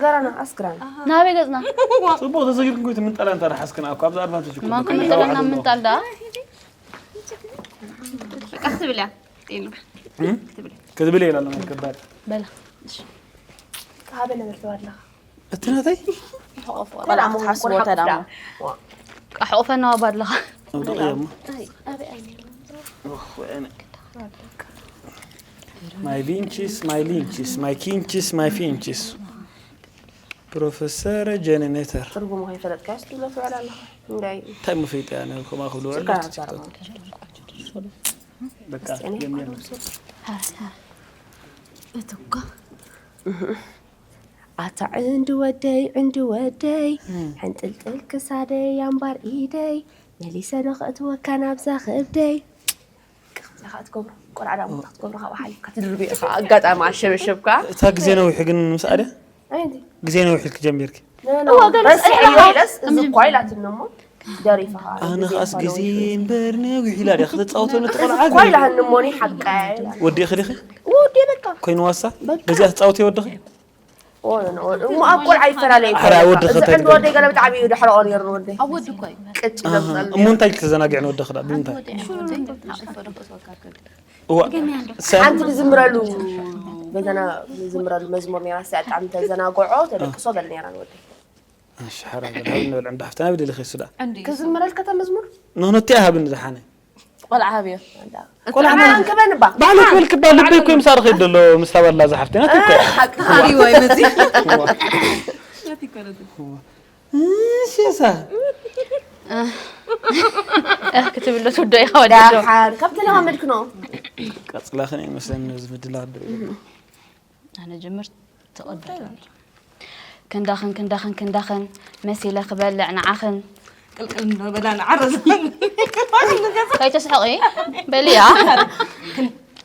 ገራና ኣስግራና ናበይ ገጽና ጽቡቕ ተዘጊርኩም ኮይቱ ምንጣላ እንታ ሓስክን ኣኳ ኣብዚ ኣድቫንቴጅ እኮ ማንኩም ምንጠለና ምንጣል ደኣ በቃ ክትብል እያ ጤኑ ክትብል ክትብል ይላል ነው ከባድ በላ ካበ ነበር ተባላ እቲ ናተይ ቆልዓ ክትሓስቦ ተዳሞ ኣሕቑፈና ዋባ ኣለኻ ኣውደቕየሞ my vinches my linches my kinches my finches ፕሮፌሰር ጀነሬተር ትርጉሙ ከይፈለጥካዮ ስትብሎ ትውዕል ኣለኻ እንታይ እንታይ ምፍይጥ እያ ነብኩም ኣኽብሉ ስልካ ወላ ኣዛረባ በቃ ጀሚር እትኳ ኣታ ዕንዲ ወደይ ዕንዲ ወደይ ሕንጥልጥል ክሳደይ ኣምባር ኢደይ መሊሰ ዶ ከእትወካ ናብዛ ከብደይ ከምዚኻ ትገብሮ ቆልዓ ዳ ሙታ ክትገብሮ ካብኡ ሓሊፍካ ትድርብዮ ኢኻ ኣጋጣሚ ኣሸበሸብካ እታ ግዜ ነዊሑ ግን ምስ ኣደ ኣይቲ ግዜ ነዊሑ ኢልክ ጀሚርክ ረስዕዮ ኢለስ እዚ እኳ ኢላትኒ እሞ ደሪፍኻ ኣነ ኻስ ግዜ እምበር ነዊሕ ኢላ ድያ ከተፃወተሉ እቲ ቆልዓ እኳ ኢላህኒ እሞኒ ሓቃ ኢላ ወዲእኺ ዲኺ ወዲ በቃ ኮይንዋሳ በዚኣ ትፃወት ወድኺ እሞ ኣብ ቆልዓ ይፈላለየ ኣረ ወዲ እዚ ከተግደ ዕንዲ ወደይ ገለ ብጣዕሚ እዩ ድሕረኦ ነይሩ ንወደይ ኣወዲ እኮ ቅጭ ዘምፃሉ እሞ እንታይ ተዘናጊዕ ንወዲ ክዳ ብምንታይ ሽሩ ዘይንዶ ተሓቂፎ ዶ ክእትወካ ከብድ እዋ ሓንቲ ንዝምረሉ በዘና ንዝምረሉ መዝሙር ነይራ ስያ ብጣዕሚ ተዘናግዖ ተደቅሶ በል ነይራ ንወደይ እሺ ሓራ በል ንበል ዕንዳ ሓፍትና ብደሊ ኸይሱ ዳ ዕንዲ ክዝምረልካ እታ መዝሙር ንህነቲ ሃብኒ ዝሓነ ቆልዓ ሃብዮ ቆልዓ እንክበንባ ባዕሉ ክብል ክባል ልበይ እኮ ምሳር ኸይድ ዘሎ ምስ ታበላ ዝሓፍትና እኮ ሃሪዎ ይመፅእ እሺ ሳ እህ ክትብሎ ትውዶ ኢኻ ወዲ ዳሓር ካብ ተለማመድክኖ ቀጽላኽን ይመስለኒ እዚ ምድላ ኣደ ኣነ ጀምር ተቐበል ክንዳኽን ክንዳኽን ክንዳኽን መሲለ ክበልዕ ንዓኽን ቅልቅል እንዳበላ ንዓረዘ ከይተስሕቂ በልያ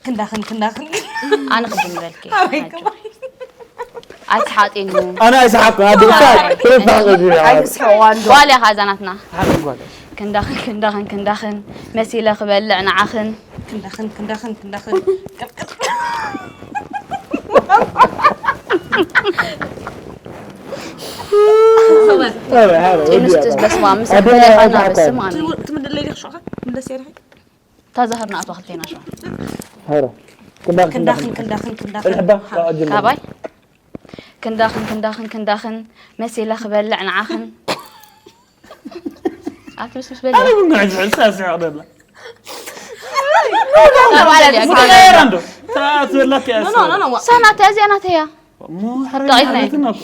ክንዳኽን ክንዳኽን ኣነ ክጅምረልኪ ኣይትሓጢኑ ኣነ ኣይሰሓቅኩ ኣደ እሳ ተረታኸ ኣይትስሕዋ እንዶ ጓል ኢኻ እዛ ናትና ክንዳኽን ክንዳኽን ክንዳኽን መሲለ ክበልዕ ንዓኽን ክንዳኽን ክንዳኽን ክንዳኽን ቅልቅል ጢኑስ በስማ ምስ ሕለኻና በስም ኣነ ትምድለይ ዲኽ ሸኻ ምለስ ያድኸ ታዛህር ንኣቶ ክልቴና ሸዋ ሀረ ክንዳኽን ክንዳኽን ክንዳኽን ሕባ ካጅል ካባይ ክንዳኽን ክንዳኽን ክንዳኽን መሲለ ክበልዕ ንዓኽን ኣትብስብስ በል ኣረ ቡና ሕዚ ሕልሳ ስሕቕ ደላ ተቐየራ እንዶ ትበላክ ኖ ኖ ኖ ሳናተ እዚኣ ናተያ ሞ ዳቂት ናይ ሕረትናኩ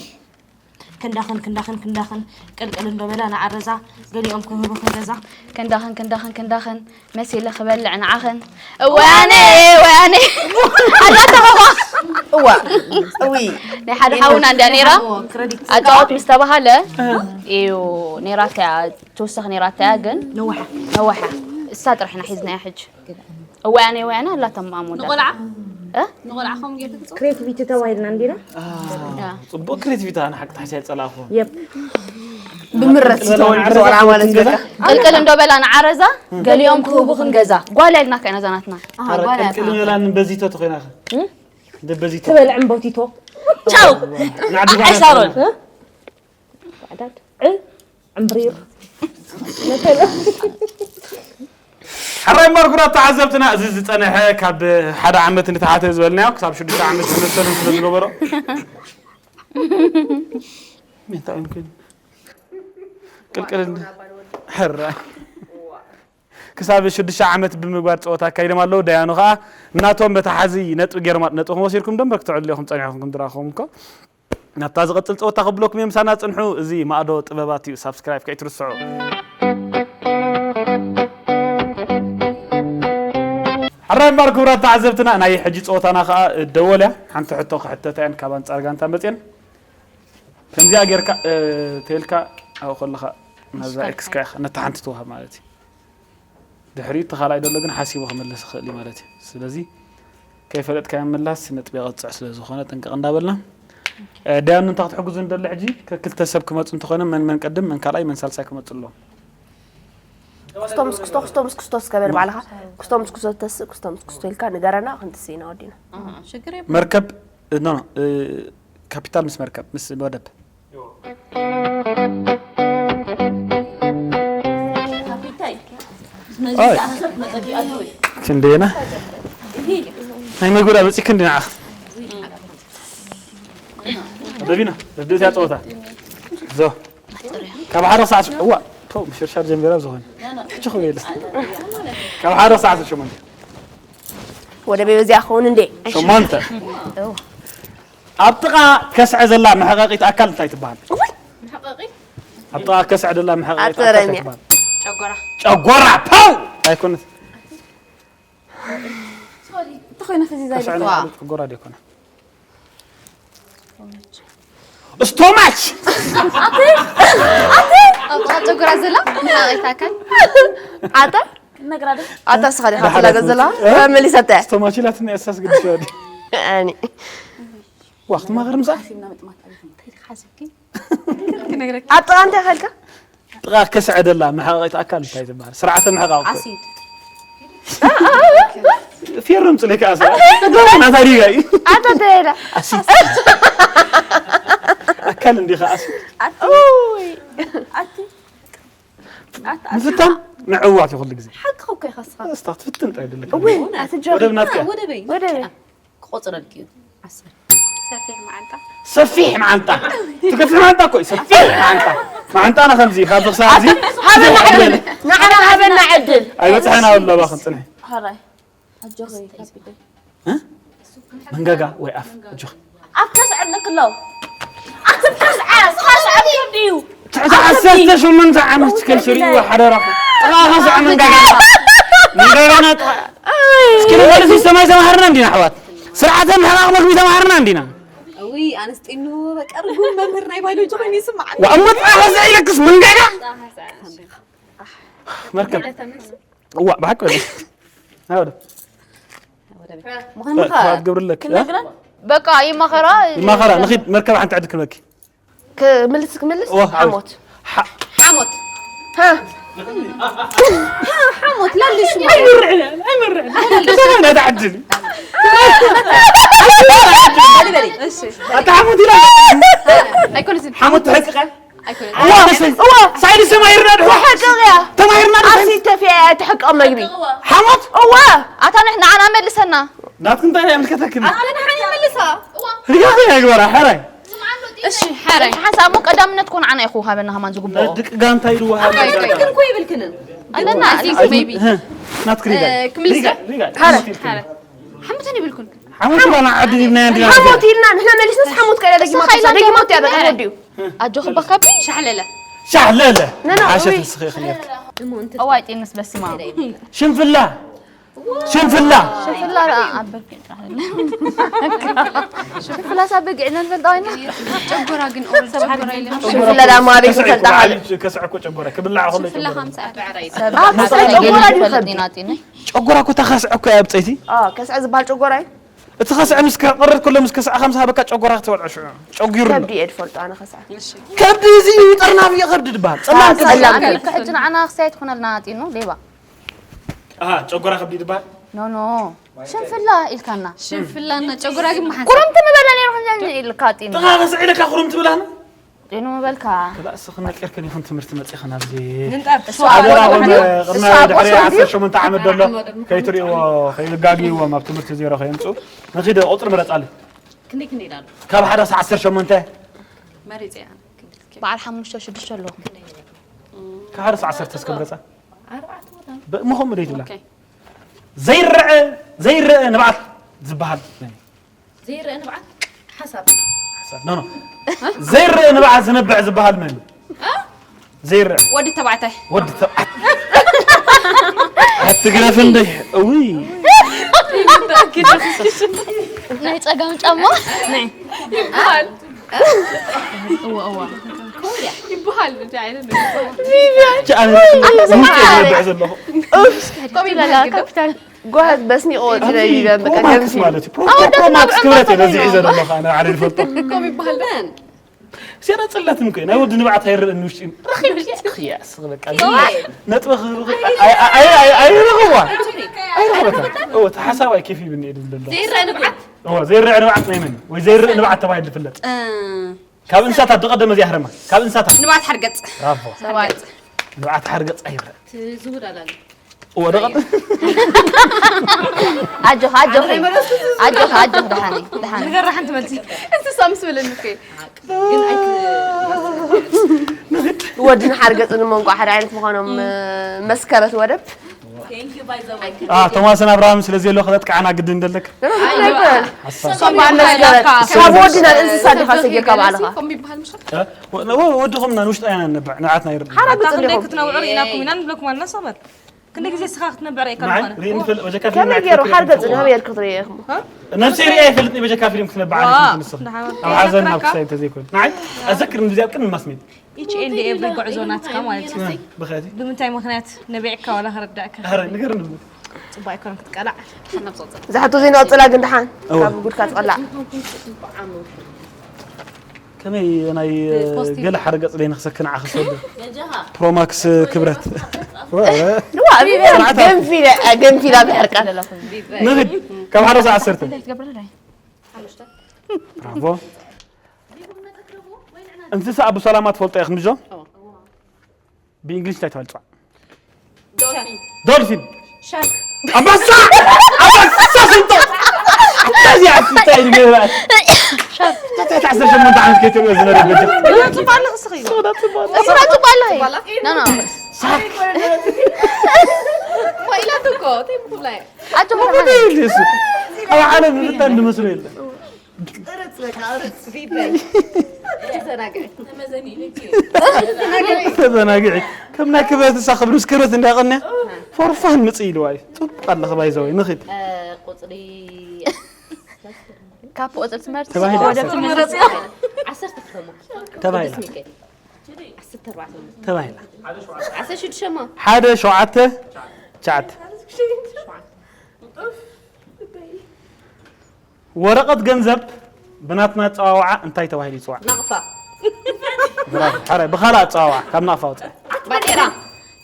ክንዳኽን ክንዳኽን ክንዳኽን ቅልቅል እንዶ በላ ንዓረዛ ገሊኦም ክህቡ ክንገዛ ክንዳኽን ክንዳኽን ክንዳኽን መሲለ ክበልዕ ንዓኽን እወያነ ወያነ ኣላተኸባ እዋ እዊ ናይ ሓደ ሓውና እንዳ ነይራ ክረዲት ኣጫወት ምስ ተባሃለ እዩ ነይራተያ ትውስኽ ነይራተያ ግን ነዋሓ ነዋሓ እሳ ጥራሕ ኢና ሒዝናያ ሕጂ እወያነ ወያነ ኣላቶም ኣሞዳ ንቆልዓ ንቆልዓ ከም ጌርካ ትፅው ክሬቲቪቲ ተባሂልና እንዲና ጽቡቅ ክሬቲቪቲ ኣነ ሓቂ ተሓስያ ጸላኹ የብ ብምረት ዝተወልዱ ቆልዓ ማለት በቃ ቅልቅል እንዶ በላ ንዓረዛ ገሊኦም ክህቡ ክንገዛ ጓል ያልናካ ኢና ዛናትና ቅልቅል በላን በዚቶ ተኾይናኸ እንደ በዚቶ ትበልዕን ቦቲቶ ቻው ናዕዲ ኣይ ሳሮን ባዕዳድ ዕ ዕምብሪር ሕራይ ማርኩራ ተዓዘብትና እዚ ዝፀንሐ ካብ ሓደ ዓመት ንተሓተ ዝበልናዮ ክሳብ ሽዱሽተ ዓመት ዝመሰልን ስለ ዝገበሮ እንታይ ይምክን ቅልቅል እንደ- ሕራይ ክሳብ ሽዱሽተ ዓመት ብምግባር ፀወታ ኣካይዶም ኣለዉ ደያኑ ከዓ እናቶም በተሓዚ ነጥቢ ገይሮም ነጥብኹም ወሲድኩም ደንበር ክትዕሉ ኢኹም ፀኒሕኩም ከም ድራኹም እኮ ናብታ ዝቐጽል ጸወታ ክብለኩም እየ ምሳና ጽንሑ እዚ ማእዶ ጥበባት እዩ ሳብስክራይብ ከይትርስዑ ሕራይ እምበር ክቡራት ተዓዘብትና ናይ ሕጂ ጸወታና ከዓ ደወል እያ ሓንቲ ሕቶ ክሕተታ እየን ካብ ኣንጻር ጋንታ መጽየን ከምዚኣ ጌርካ ተልካ ኣብኡ ከለኻ ናብዛ ኤክስካ ኢኻ ነታ ሓንቲ ትወሃብ ማለት እዩ ድሕሪኡ እቲ ካልኣይ ዘሎ ግን ሓሲቡ ክምልስ ይኽእል እዩ ማለት እዩ ስለዚ ከይፈለጥካዮ ምላስ ነጥቢ የቐፅዕ ስለ ዝኾነ ጥንቅቕ እንዳበልና ዳያኑ እንታይ ክትሕግዙ ንደሊ ሕጂ ከክልተ ሰብ ክመፁ እንተኾይኖም መን መን ቀድም መን ካልኣይ መን ሳልሳይ ክመፁ ኣለዎም ክስቶ ምስ ክስቶ ክስቶ ምስ ክስቶ እስከ በል ባዕልኻ ክስቶ ምስ ክስቶ ተስእ ክስቶ ምስ ክስቶ ኢልካ ንገረና ክንትስእ ኢና ወዲና ሽግር መርከብ ኖ ኖ፣ እ፣ ካፒታል ምስ መርከብ፣ ምስ ወደብ። ካፒታይ። ኣይ። ክንደየና? ናይ መጉዳ መጺክ እንዲ ንዓኽ። ደቢና፣ ደስ ያ ጸወታ። ዞ። ካብ ሓደ ክሳዕ ሽ-፣ እዋ፣ ቶ፣ ምሽርሻር ጀሚራ ዝኾነ። ሕጂ ክበይለ። ካብ ሓደ ክሳዕ ሸሞንተ። ወደ ቤት በዚያ ክኸውን እንዴ? ሸሞንተ። እው። ኣብ ጥቓ ከስዐ ዘላ መሕቐቒት ኣካል እንታይ ትበሃል? እውይ! መሕቐቒ? ኣብ ጥቓ ከስዐ ዘላ መሕቐቒት ኣካል ኣጠረምያ። እንታይ ትበሃል? ጨጎራ። ጨጎራ! ፓው! ኣይኮነት። ሶሪ፣ እንተኾይነ ኸዚ ከስዐ ዛይልካ። ናይ ጨጎራ ዶ ኣይኮነ? ስቶማች! ኣብ ጥቓ ጨጎራ ዘላ መሕቐቒት ኣካል። ኣታ? ነግራ ዶ? ኣታ እስኻ ዲኻ ደሓር ትላገ ዘላ? እ? መሊሰተ። ስቶማች ኢላትኒ እሳስ ግዲ ሸወዲ። ኣኒ። ዋ፣ ክትማኸር ምሳኣ? ሓሲብና ምጥማት ኣብይት እንታይ ሓሲብኪ? ክነግረኪ። ኣብ ጥቓ እንታይ ኸልካ? ጥቓ ከስዐ ደላ መሕቐቒት ኣካል እንታይ ትበሃል? ስርዓተ ምሕቓቕ እኮ። ኣሲድ። ፌርም ጽሌ ከኣ ስርዓት። ደሞ ናታ ዲጋ እዩ። ኣታ ተሄዳ። ኣሲድ። ኣካል እንዲኻ ኣሲድ። ኣቲ። ኡይ። ኣቲ። ኣቲ፣ ኣቲ። ምፍታን ምዕዋት እዩ ኩሉ ግዜ። ሓቅኻ እኮ ኢኻ እስኻ። እስታ ክትፍትን እንታይ ደለካ? እወ፣ ኣቲ ጆ። ወደብ ናትካ። ወደበይ። ወደበይ። ክቆጽረልኪ እዩ። ዓሰርተ። ሰፊሕ መዓንጣ። ሰፊሕ መዓንጣ። ትገፍሕ መዓንጣ እኮ እዩ። ሰፊሕ መዓንጣ። መዓንጣና ከምዚ፣ ካብዚ ክሳብ እዚ። ሃበና ዕድል። ንዓና ሃበና ዕድል። ኣይበጽሐና ኣሎ፣ እባኽን ጽንሒ። ሕራይ። ኣጆኺ፣ ካፒቴን። እ? መንጋጋ ወይ ኣፍ? ኣጆኺ። ኣብ ከስዐ ኣለክሎ። ኣቲ ከስዐ፣ ከስዐ ከብዲ እዩ። ትሕቲ ዓሰርተ ሸሞንተ ዓመት ከይትርእይዎ ሓደራኹም። ጥቓ ከስዐ መንጋጋ። መንጋጋና ጥቓ። እስኪ ንመልሲ ሰማይ ተማሃርና እንዲና ኣሕዋት? ስርዓተ ምሕቓቕ መግቢ ተማሃርና እንዲና? እውይ፣ ኣነስ ጢኑ በቃ ርጉም መምህር ናይ ባዮሎጂ ኮይኑ ይስምዓኒ። ዋ፣ እሞ ጥቓ ከስዐ ኢለክስ መንጋጋ? መርከብ። እዋ፣ ብሓቂ በለ። ናይ ወደብ። ምዃንኻ ክብሪ ኣለኪ፣ እ? ክነግረን? በቃ ይማኸራ። ይማኸራ፣ ንኺድ መርከብ ሓንቲ ዕድል ክህበኪ። ክምልስ፣ ክምልስ? እዋ፣ ሓሞት። ሓ-፣ ሓሞት። ሃ። ሓሞት፣ ላልሽ ማለት። ኣይምርዕን፣ ኣይምርዕን። ከተማ ናታ ዕድል። በሊ፣ በሊ። እሺ። ኣታ ሓሞት ኢላ። ኣይኮነትን። ሓሞት ትሕቅቐ? ኣይኮነትን። እዋ፣ እዋ። ሳይድ ሰማይ ይርዳድ። ትሕቅቕ እያ። ተማሂርና ዶ? ኣርሲ ተፊያ እያ ትሕቅቕ መግቢ። ሓሞት? እዋ። ኣታ ንሕ-፣ ንዓና መልሰና። ናትክን እንታይ ይምልከተክን? ኣታ ንሓን ይመልሳ። ሪጋኺ ይግበራ፣ ሕራይ። እሺ፣ ሕራይ። ሓንሳብ እሞ ቀዳምነት ኮን ዓና ኢኹ ሃበና ሃማን ዝግብኦ። ድቂ ጋንታ ኢልዋ ሃበና ኣይ፣ ጋንታ። ግን ኮ ይብልክንን። ኣለና። ኣዚዝ፣ ሜቢ። እ፣ ናትክ ሪጋ። እ፣ ክምልስ ሪጋ፣ ዶ? ሪጋ። ሓረ። ሓሞት ይብልኩን። ሓሞት ኢልና ዓዲ ሂብናያ እንዲና። ሓሞት ኢልና፣ ንሕና መሊስናስ ሓሞት ከዳ ደጊማ ንስኻ ኢላ ደጊማ ወዲኡ። ኣጆኺ በካቢ ሻሕለለ። ሻሕለለ። ኖ፣ ኖ፣ ሓሸት እይ። ንስኺ ኢኺ ነርኪ። እሞ እንተ እዋይ ጤንስ በስማ። ሽንፍላ። ሽንፍላ። ሽንፍላ ራ-፣ ኣበል ሻሕለለ። ሽንፍላ ሳብ በጊዕ ነንፈልጣ ወይና? ጨጎራ ግን ኦል ጨጎራ የለን። ሽንፍላ ዳማ ኣበይ ከስዕ እኮ ትፈልጣ በዓል ሃለ? እዩ፣ ከስዕ እኮ ጨጎራ ክብላዕ ከሎ ሽንፍላ ጨጎራ። ከምሳ ኣበዓራይ። ሰብ ኣብ ከስዕ ጨጎራ ጨጎራ ድዩ ይፈልጥ ከብድ? ኢና ጤነይ። ጨጎራ እኮ እታ ከስዕ እኮ እያ ብጸይቲ። አ፣ ከስዕ ዝበሃል ጨጎራ እዩ? እቲ ኸስዐ ምስ ከቕርብ ከሎ ምስ ከስዐ ከምሳ በቃ ጨጎራ ክትበልዖ ሽዑ ጨጒሩ ኣሎ። ከብዲ እየ ዝፈልጦ ኣነ ኸስዐ። እሺ። ከብዲ እዚ እዩ ጠርናፊ ከብዲ ድበሃል። ጸላም ከብዲ ጸላም ድበሃል። ከብዲ። ሕጂ ንዓና ክሳይ ትኾነልና ጢኑ ሌባ። ኣሃ፣ ጨጎራ ከብዲ ድበሃል? ኖ፣ ኖ። ሽንፍላ ኢልካና። ሽንፍላና ጨጎራ ግን መሓንሳብ። ቁሩም ትምበላ ነይሩ ክንዘኒ ኢልካ ጢኑ። ጥኻ ከስዕ ኢልካ ቁሩም ትብላና? ጤኑ ምበልካ። ክላእ እስኽን ነቂርክን ኢኽን ትምህርቲ መጺኽን ኣብዚ። ምንጣፍ። ኣደራኹም፣ እሱ ቅድሚ ኣቦ ድሕሪ ሰው ዓሰርተ ሸሞንተ ዓመት ዘሎ ከይትርእይዎ፣ ከይጋግይዎም ኣብ ትምህርቲ ዜሮ ከየምጽኡ። ንኺድ ቁጽሪ ምረጻለይ። ክንደይ ክንደይ ኢላ ኣሎ? ካብ ሓደ ክሳብ ዓሰርተ ሸሞንተ። መሪጸ እያ። በዓል ሓሙሽተ ሽዱሽተ ኣሎ። ካብ ሓደ ክሳብ ዓሰርተ እስከ ምረጻ። ኣርባዕተ ቦታ። ብ-፣ ምኾም ደይ ትብላ? ኦኬ። ዘይረአ፣ ዘይረአ ንብዓት ዝበሃል። ዘይረአ ንብዓት ሓሳብ። ሓሳብ፣ ኖ፣ ኖ። ዘይረአ ንብዓት ዝነብዕ ዝበሃል መን እዩ? እ? ዘይረአ። ወዲ ተባዕታይ። ወዲ ተባዕታይ። ኣትግረፍ እንደ፣ እውይ። ናይ ጸጋም ጫማ? ናይ። ይበሃል። እዋ፣ እዋ። ይበሃል፣ እንታይ ዓይነት ነው? ቻ-፣ ኣነ ውስጥ ዝነብዕ ዘለኹ። ኡፍ፣ ኮሜዲ ካፒታል። ጓዝ በስኒቆ ወጺ ናይ ቢቢያን በቃ ፕሮማክስ ገንፊ። ማለት እዩ። ፕሮ-፣ ኣወዳት ፕሮማክስ ናብራ ክብረት እየ በዚ ሒዘ ናብራ ዘለኹ ኣነ ባዕለይ ዝፈልጦ። ኮም ይበሃል። መን? ሴራ ጽላትም እኮ ናይ ወዲ ንብዓት ኣይረእን ውሽጢ። ረኺብ ሽቲ። ክያስ በቃ። እዋይ። ነጥቢ ክብሪ-፣ ኣይ፣ ኣይ፣ ኣይ፣ ኣይ፣ ኣይረኽብዋ። ኣይረኽበታን። እወ፣ እቲ ሓሳብ ኣይኬፍ ይብኒ እየ ድብል ዘለኹ። ዘይረአ ንብዓት። እዎ፣ ዘይረአ ንብዓት ናይ መን እዩ? ወይ ዘይረአ ንብዓት ተባሂሉ ዝፍለጥ? እ፣ ካብ እንስሳታት ዝቐደመ እዚኣ ህረማ። ካብ እንስሳታት። ንብዓት ሓርገጽ። ብራቮ። ሰብኣይ። ንብዓት ሓርገጽ ኣይረአ። ትዝውር ኣላለ። እዎ፣ ደቐ-፣ ኣጆኻ፣ ኣጆኺ። ኣጆኻ፣ ኣጆኺ፣ ደሓነይ፣ ደሓነይ። ንገራ ሓንቲ መልሲ። እንስሳ ምስ በለኒ እኮ እዩ። ግን ኣይት-፣ ወድን ሓርገጽን እሞ እንቋዕ ሓደ ዓይነት ምዃኖም፣ እ፣ መስከረት ወደብ። አ፣ ቶማስን ኣብርሃምን ስለ ዘሎ ክተጥቅዓና ግድን እንደለክ። ኣይኮነን። ሓሳብ። ሶም ባዕልና መስከረት። ካብ ወድና እንስሳ ዲኻ ሰጊርካ ባዕልኻ? እ? ወ-፣ ወ-፣ ወድኹምና ንውሽጣ ኢና ንነብዕ፣ ንዓትና ይርድ። ሓራ ኣታ ግጽ ክንደይ ዲኹም? ክትነብዑ ርኢናኩም ኢና ንብለኩም ኣለና፣ ሰበር። ክንደይ ግዜ ስኻ ክትነብዕ ርኢካ ንዓይ ዝኾነ? ሪእኒ ፈልጥ፣ በጀካ ፊልም ከመይ ገይሩ ክትነብዕ ሓርገጽ ፈልጥ። ንህበይ የርክኽ ርኢኹም? እ? ነብሰይ ሪኣ ይፈልጥ፣ በጀካ ፊልም ክትነብዕ ዋ፣ ኣለኩም፣ ንስኻ። ንሓ-፣ ኣብ ሓዘን ናብ ክሳይ እንተዘይኮይኑ። ንዓይ ኣዘክር ንዚኣ ቅድሚ ማስሜት። Each and every ጉዕዞ ናትካ ማለት እዩ። ብኸቲ? ብምንታይ ምኽንያት ነቢዕካ ዋላ ከረዳእካ? ኣረ፣ ንገርኒ። ጽቡቕ ኣይኮነን ክትቀላዕ። ዝሓቶ ዘይንቐጽላ ግን ደሓን እወ። ካብ ጉድካ ትቐላዕ። ከመይ ናይ ፖስት ገለ ሓረገጽ ደይ ንኽሰክን ዓኽ ሰዱ። ፕሮማክስ ክብረት። ንዋ፣ ስርዓት ገንፊለ፣ ገንፊላ ብሕርቃ። ንኽድ፣ ካብ ሓደ ሰዓት ዓሰርተ። ብራቮ። እንስሳ ኣቡ ሰላማ ትፈልጦ ኢኽን ብጆ? እዎ። ብእንግሊሽ እንታይ ተባሂሉ ይጽዋዕ? ዶልፊን። ዶልፊን። ሻርክ። ኣንበሳ! ኣንበሳ ስንጦ! ኣታ እዚኣ እንታይ እዩ ገይራ? ሻርክ። ተታሕቲ ዓሰርተ ሸሞንተ ዓመት ከይተርእዮ ዝነበረ በጀት። ጽቡቕ ኣለኺ እስኺ። ጽቡቕ፣ ጽቡቕ። ጽቡቕ ኣለኺ። ኖ፣ ኖ። ሻርክ። ኮይላቱ እኮ፣ ተይ ምኹላይ። ኣጆ መርሓባ። ይልሱ። ኣብ ዓለም ንፍታን ዝመስሎ የለን። ቅርጽ በቃ፣ ቅርጽ ቢበይ። ተዘናግዒ። ተመዘኒ ኢልኪ። ተዘናግዒ። ከም ናይ ክብረት እሳ ክብሪ ምስ ክብረት እንዳቐንያ ፎርፋን ምጽእ ኢልዋ እዩ። ጽቡቕ ኣለኺ ባይዘወይ፣ ንኺድ። እ፣ ቁጽሪ ካብ ቁጽሪ ትምህርቲ ተባሂላ ወደ ዓሰርተ። ትምህርቲ። ዓሰርተ ክተማ። ተባሂላ። ቅዱስ ሚካኤል። ዓሰርተ ኣርባዕተ። ተባሂላ። ዓሰርተ ሽዱሽተ ማ። ሓደ ሸውዓተ ትሽዓተ። ወረቐት ገንዘብ ብናትና ኣጸዋውዓ እንታይ ተባሂሉ ይጽዋዕ? ናቕፋ። ብራቮ። ሕራይ፣ ብኻልእ ኣጸዋውዓ፣ ካብ ናቕፋ ውጻእ። ባጤራ።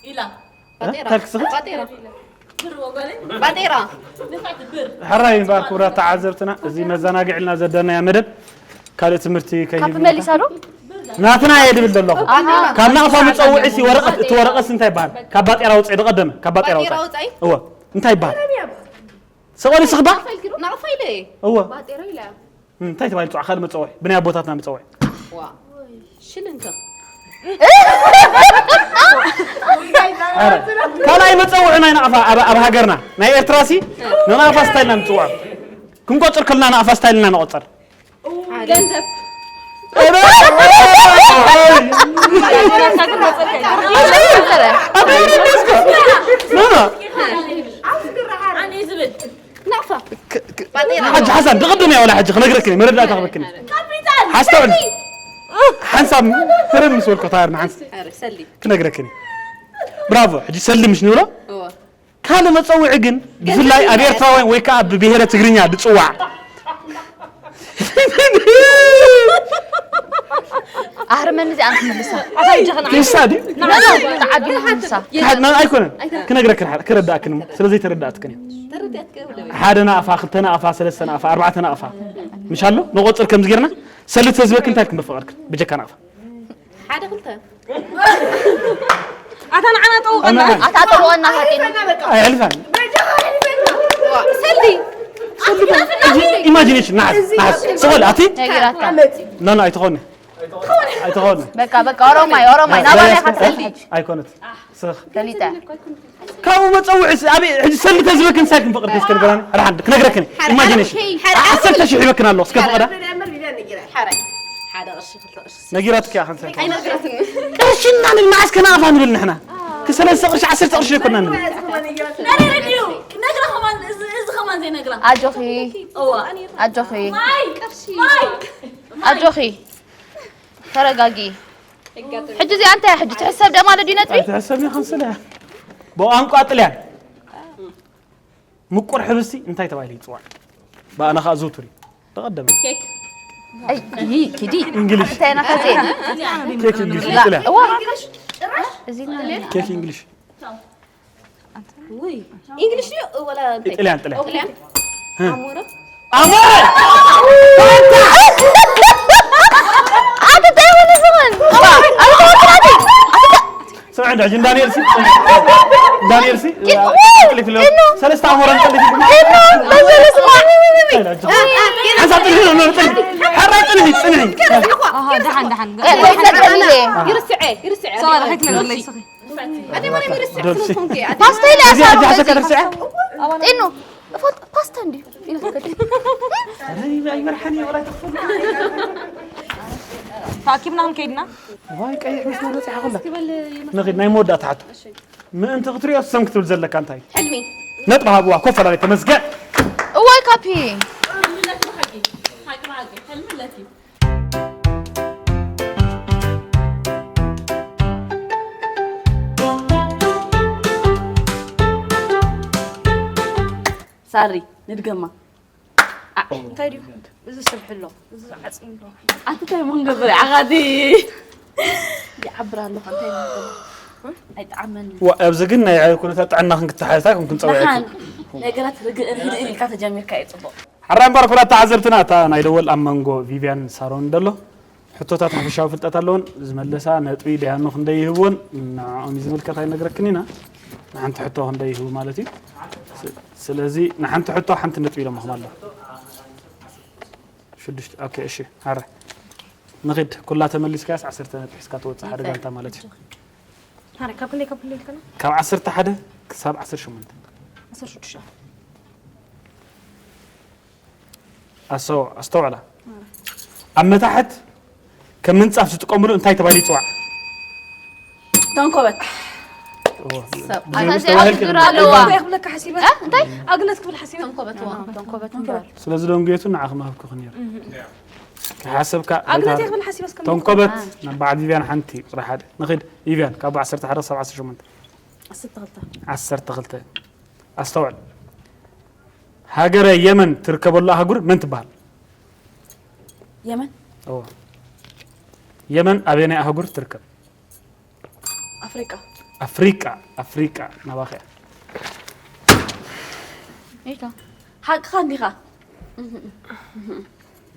ኢላ። እ? ባጤራ። እንታይ ክስኽት? ባጤራ። ባጤራ። ሕራይ እምበኣር ክቡራት ተዓዘብትና፣ እዚ መዘናግዒ ኢልና ዘዳናያ መደብ ካልእ ትምህርቲ ካብ ከይህልወና። መሊሳ ዶ? ናትና እየ ድብል ዘለኹ። ኣሃ። ካብ ናቕፋ መጸውዒ ሲ ወረቐት፣ እቲ ወረቐት እንታይ ይበሃል? ካብ ባጤራ ውጻእ፣ ብቐደመ፣ ካብ ባጤራ ባጤራ ውጻእ። ውጻእ? እወ፣ እንታይ ይበሃል? ሰቆሊ ስኽባ? ናቕፋ ኢለ እየ። እወ። ባጤራ ኢለ እያ። እም፣ እንታይ ተባሂሉ ይጽዋዕ? ካልእ መጸውዒ፣ ብናይ ኣቦታትና መጸውዒ። ዋ። ሽልንከ? ኧረ፣ ካልኣይ መጸውዒ ናይ ናቕፋ ኣብ፣ ኣብ ሃገርና፣ ናይ ኤርትራ ሲ፣ ንናቕፋ ስታይልና ንጽውዖ። ክንቆጽር ከለና ናቕፋ ስታይልና ንቆጽር። ገንዘብ። ኧረ፣ ኖ፣ ኖ። ኣነ ዝብል። ናቕፋ። ክ-፣ ክ-፣ ባጤራ። ሓጂ ሓሳን፣ ብቐደም እያ ዋላ ሕጂ ክነግረክኒ፣ መረዳእታ ክበክኒ። ካፒታል። ሓስተውዕል። ሓንሳብ ህረም ምስ በልኩ ታርና ሓንስ-፣ ኧረ፣ ሰሊ። ክነግረክኒ። ብራቮ፣ ሕጂ ሰሊ ምሽ ንብሎ? እወ። ካልእ መጸውዒ ግን፣ ብፍላይ ኣብ ኤርትራውያን ወይ ከኣ ብብሄረ ትግርኛ ዝጽዋዕ። ኣህርመኒ እዚኣ ንክምልሳ። ፒሳ ድዩ? ተዓቢና ክንሳ። ተሓ-፣ ና-፣ ኣይኮነን። ክነግረክን ሓ-፣ ክረዳእክን እሞ፣ ስለ ዘይተረዳእትክን እዩ። ሓደ ናቕፋ፣ ክልተ ናቕፋ፣ ሰለስተ ናቕፋ፣ ኣርባዕተ ናቕፋ። ምሽ ኣሎ? ንቆጽር ከምዚ ጌርና፣ ሰልስተ ዝበክን እንታይ ክንብል ፈቐድክን? ብጀካ ናቕፋ። ሓደ ክልተ። ኣታ ንዓና ጠውቐና። ኣታ ጠውቐና፣ ሓቂና። ኣይሕልፋን። ሰልዲ። ኢማጂኔሽን፣ ንዓስ፣ ንዓስ። ስቆል፣ ኣቲ? ነጊራታ። ኖ፣ ኖ፣ ኣይትኾኒ። ኣይትኾኒ። በቃ፣ በቃ፣ ኦሮማይ፣ ኦሮማይ፣ ናባና ኢኻ ትሰልዲ። ኣይኮነት። ስኽ። ፈሊጠ። ካብኡ መጸውዒ ስ-፣ ኣብ ሕጂ ሰልዲ ተዝበክን ሳይ ክንፈቕድ እስከ ንገራኒ። ሓደ ሓንድ ክነግረክን። ሓደ ኢማጂኔሽን። ሓደ ዓሰርተ ሺሕ ይበክን ኣሎ። እስከ ፍቐዳ። ሓደ። ሓደ ቅርሺ፣ ክልተ ቅርሺ። ነጊራትኪ እያ ክንሰ። ኣይነግረትን። ቅርሽና ንብል መዓስ ከናቕፋ ንብል ንሕና። ክሰለስተ ቅርሺ፣ ዓሰርተ ቅርሺ ይኮና ንብል። ነረ ረድዩ፣ ክነግራ ከማን፣ እዚ፣ እዚ ከማን ዘይነግራ። ኣጆኺ። እዋ። ኣጆኺ። ማይ፣ ማይ። ኣጆኺ። ተረጋጊ። ሕጂ እዚኣ እንታይ እያ ሕጂ? ትሕሰብ ደ ማለት ድዩ ነጥቢ? ኣይትሕሰብኒ፣ ክንስለ እያ። ብቋንቋ ጥልያን። ምቁር ሕብስቲ እንታይ ተባሂሉ ይጽዋዕ? ብኣና ኸኣ ዝውቱር እዩ። ተቐደመ። ኬክ። ኣይ፣ ይይ፣ ኪዲ። እንግሊሽ። እንታይ ኢና ኸዚ? ኬክ እንግሊሽ። ላ፣ ጥልያን። እዋ። እዚ ና-፣ ኬክ እንግሊሽ። ውይ፣ እንግሊሽ ድዩ? ወላ እንታይ? ጥልያን፣ ጥልያን። ጥልያን? እ። ኣሞራ? ኣሞረ! ኣንተ እንታይ ሆነ ዝሆን? ኣንተ ወጥራቲ! ስምዕ እንዳ ሕጂ እንዳንኤል ሲ እንዳንኤል ሲ ጥልፍ ኢሎ ሰለስተ ኣሞረ ጥልፍ ኢሎ በዘለ ስማ ሓንሳ ጥልፍ ኢሎ ጥልፍ ሓራ ጥልፍ ጽንሒ ኣሃ ደሓን ደሓን ይርስዐ ይርስዐ ሰዋ ከይትነግርለይ ስኺ ፓስታ ኢለ እዚኣ እጃ ሰከተርስዐ ጢኑ ፓስታ እንዲ ኣይመርሓኒ ወላ ተኽፍሉ ተኣኪብና ክንከይድና ዋይ ቀይሕ መስመር በፂሓ ከላ ንኺድ ናይ መወዳእታ ሓቶ ምእንቲ ክትሪኦ ሰም ክትብል ዘለካ እንታይ ሕልሚ ነጥቢ ሃብዋ ኮፍ ኣላለይ ተመስገን እዋይ ካፒ ሳሪ ንድገማ እንታይ ድዩ እዚ ሰብ ሕሎ እዚ ዓፅሚ ዶ ኣንተ እንታይ መንገብር ዓጋዲ ይዓብር ኣለኹ እንታይ መንገብር ኣይጣዕመኒ ዋ ኣብዚ ግን ናይ ኩነታት ጥዕና ክንክተሓዝታ ከም ክንፀውዐ ደሓን ነገራት ርግእን ህድእን ኢልካ ተጀሚርካ እዩ ፅቡቅ ሓራይ እምበር ኩራት ተዓዘብትና እታ ናይ ደወል ኣብ መንጎ ቪቪያን ሳሮን ደሎ ሕቶታት ሓፈሻዊ ፍልጠት ኣለዎን ዝመለሳ ነጥቢ ደያኑ ክንደይ ይህብዎን ንዕኦም እዩ ዝምልከት ኣይነግረክን ኢና ንሓንቲ ሕቶ ክንደይ ይህቡ ማለት እዩ ስለዚ ንሓንቲ ሕቶ ሓንቲ ነጥቢ ኢሎምኹም ኣለዉ ሽዱሽተ ኦኬ እሺ ሓራይ ንኺድ ኩላ ተመሊስካያስ ዓሰርተ ነጥቢ ሒዝካ ትወፅእ ሓደ ጋንታ ማለት እዩ ታዲያ ካብ ክንደይ ካብ ክንደይ ኢልከና ካብ ዓሰርተ ሓደ ክሳብ ዓሰርተ ሸሞንተ ዓሰርተ ሽዱሽተ ኣስተው ኣስተውዕላ ኣብ መታሕት ከም ምንፃፍ ዝጥቀምሉ እንታይ ተባሂሉ ይፅዋዕ ተንኮበት ኣታ እዚኣ ሽግር ኣለዋ ክብለካ ሓሲበ እንታይ ኣግነት ክብል ሓሲበ ተንኮበት ዋ ተንኮበት እምበር ስለዚ ደንጉየቱ ንዓኺ ምሃብኩኺ ነይረ ከይሓሰብካ ኣግነት ክብል ሓሲበ እስከ ተንኮበት ናብ በዓል ቪቪያን ሓንቲ ቁጥሪ ሓደ ንኺድ ቪቪያን ካብ ዓሰርተ ሓደ ክሳብ ዓሰርተ ሸሞንተ ዓሰርተ ክልተ ዓሰርተ ክልተ ኣስተውዕል ሃገረ የመን ትርከበሉ ኣህጉር መን ትበሃል የመን እዎ የመን ኣበየናይ ኣህጉር ትርከብ ኣፍሪቃ ኣፍሪቃ ኣፍሪቃ ናባኸ ኢልካ ሓቅኻ እንዲኻ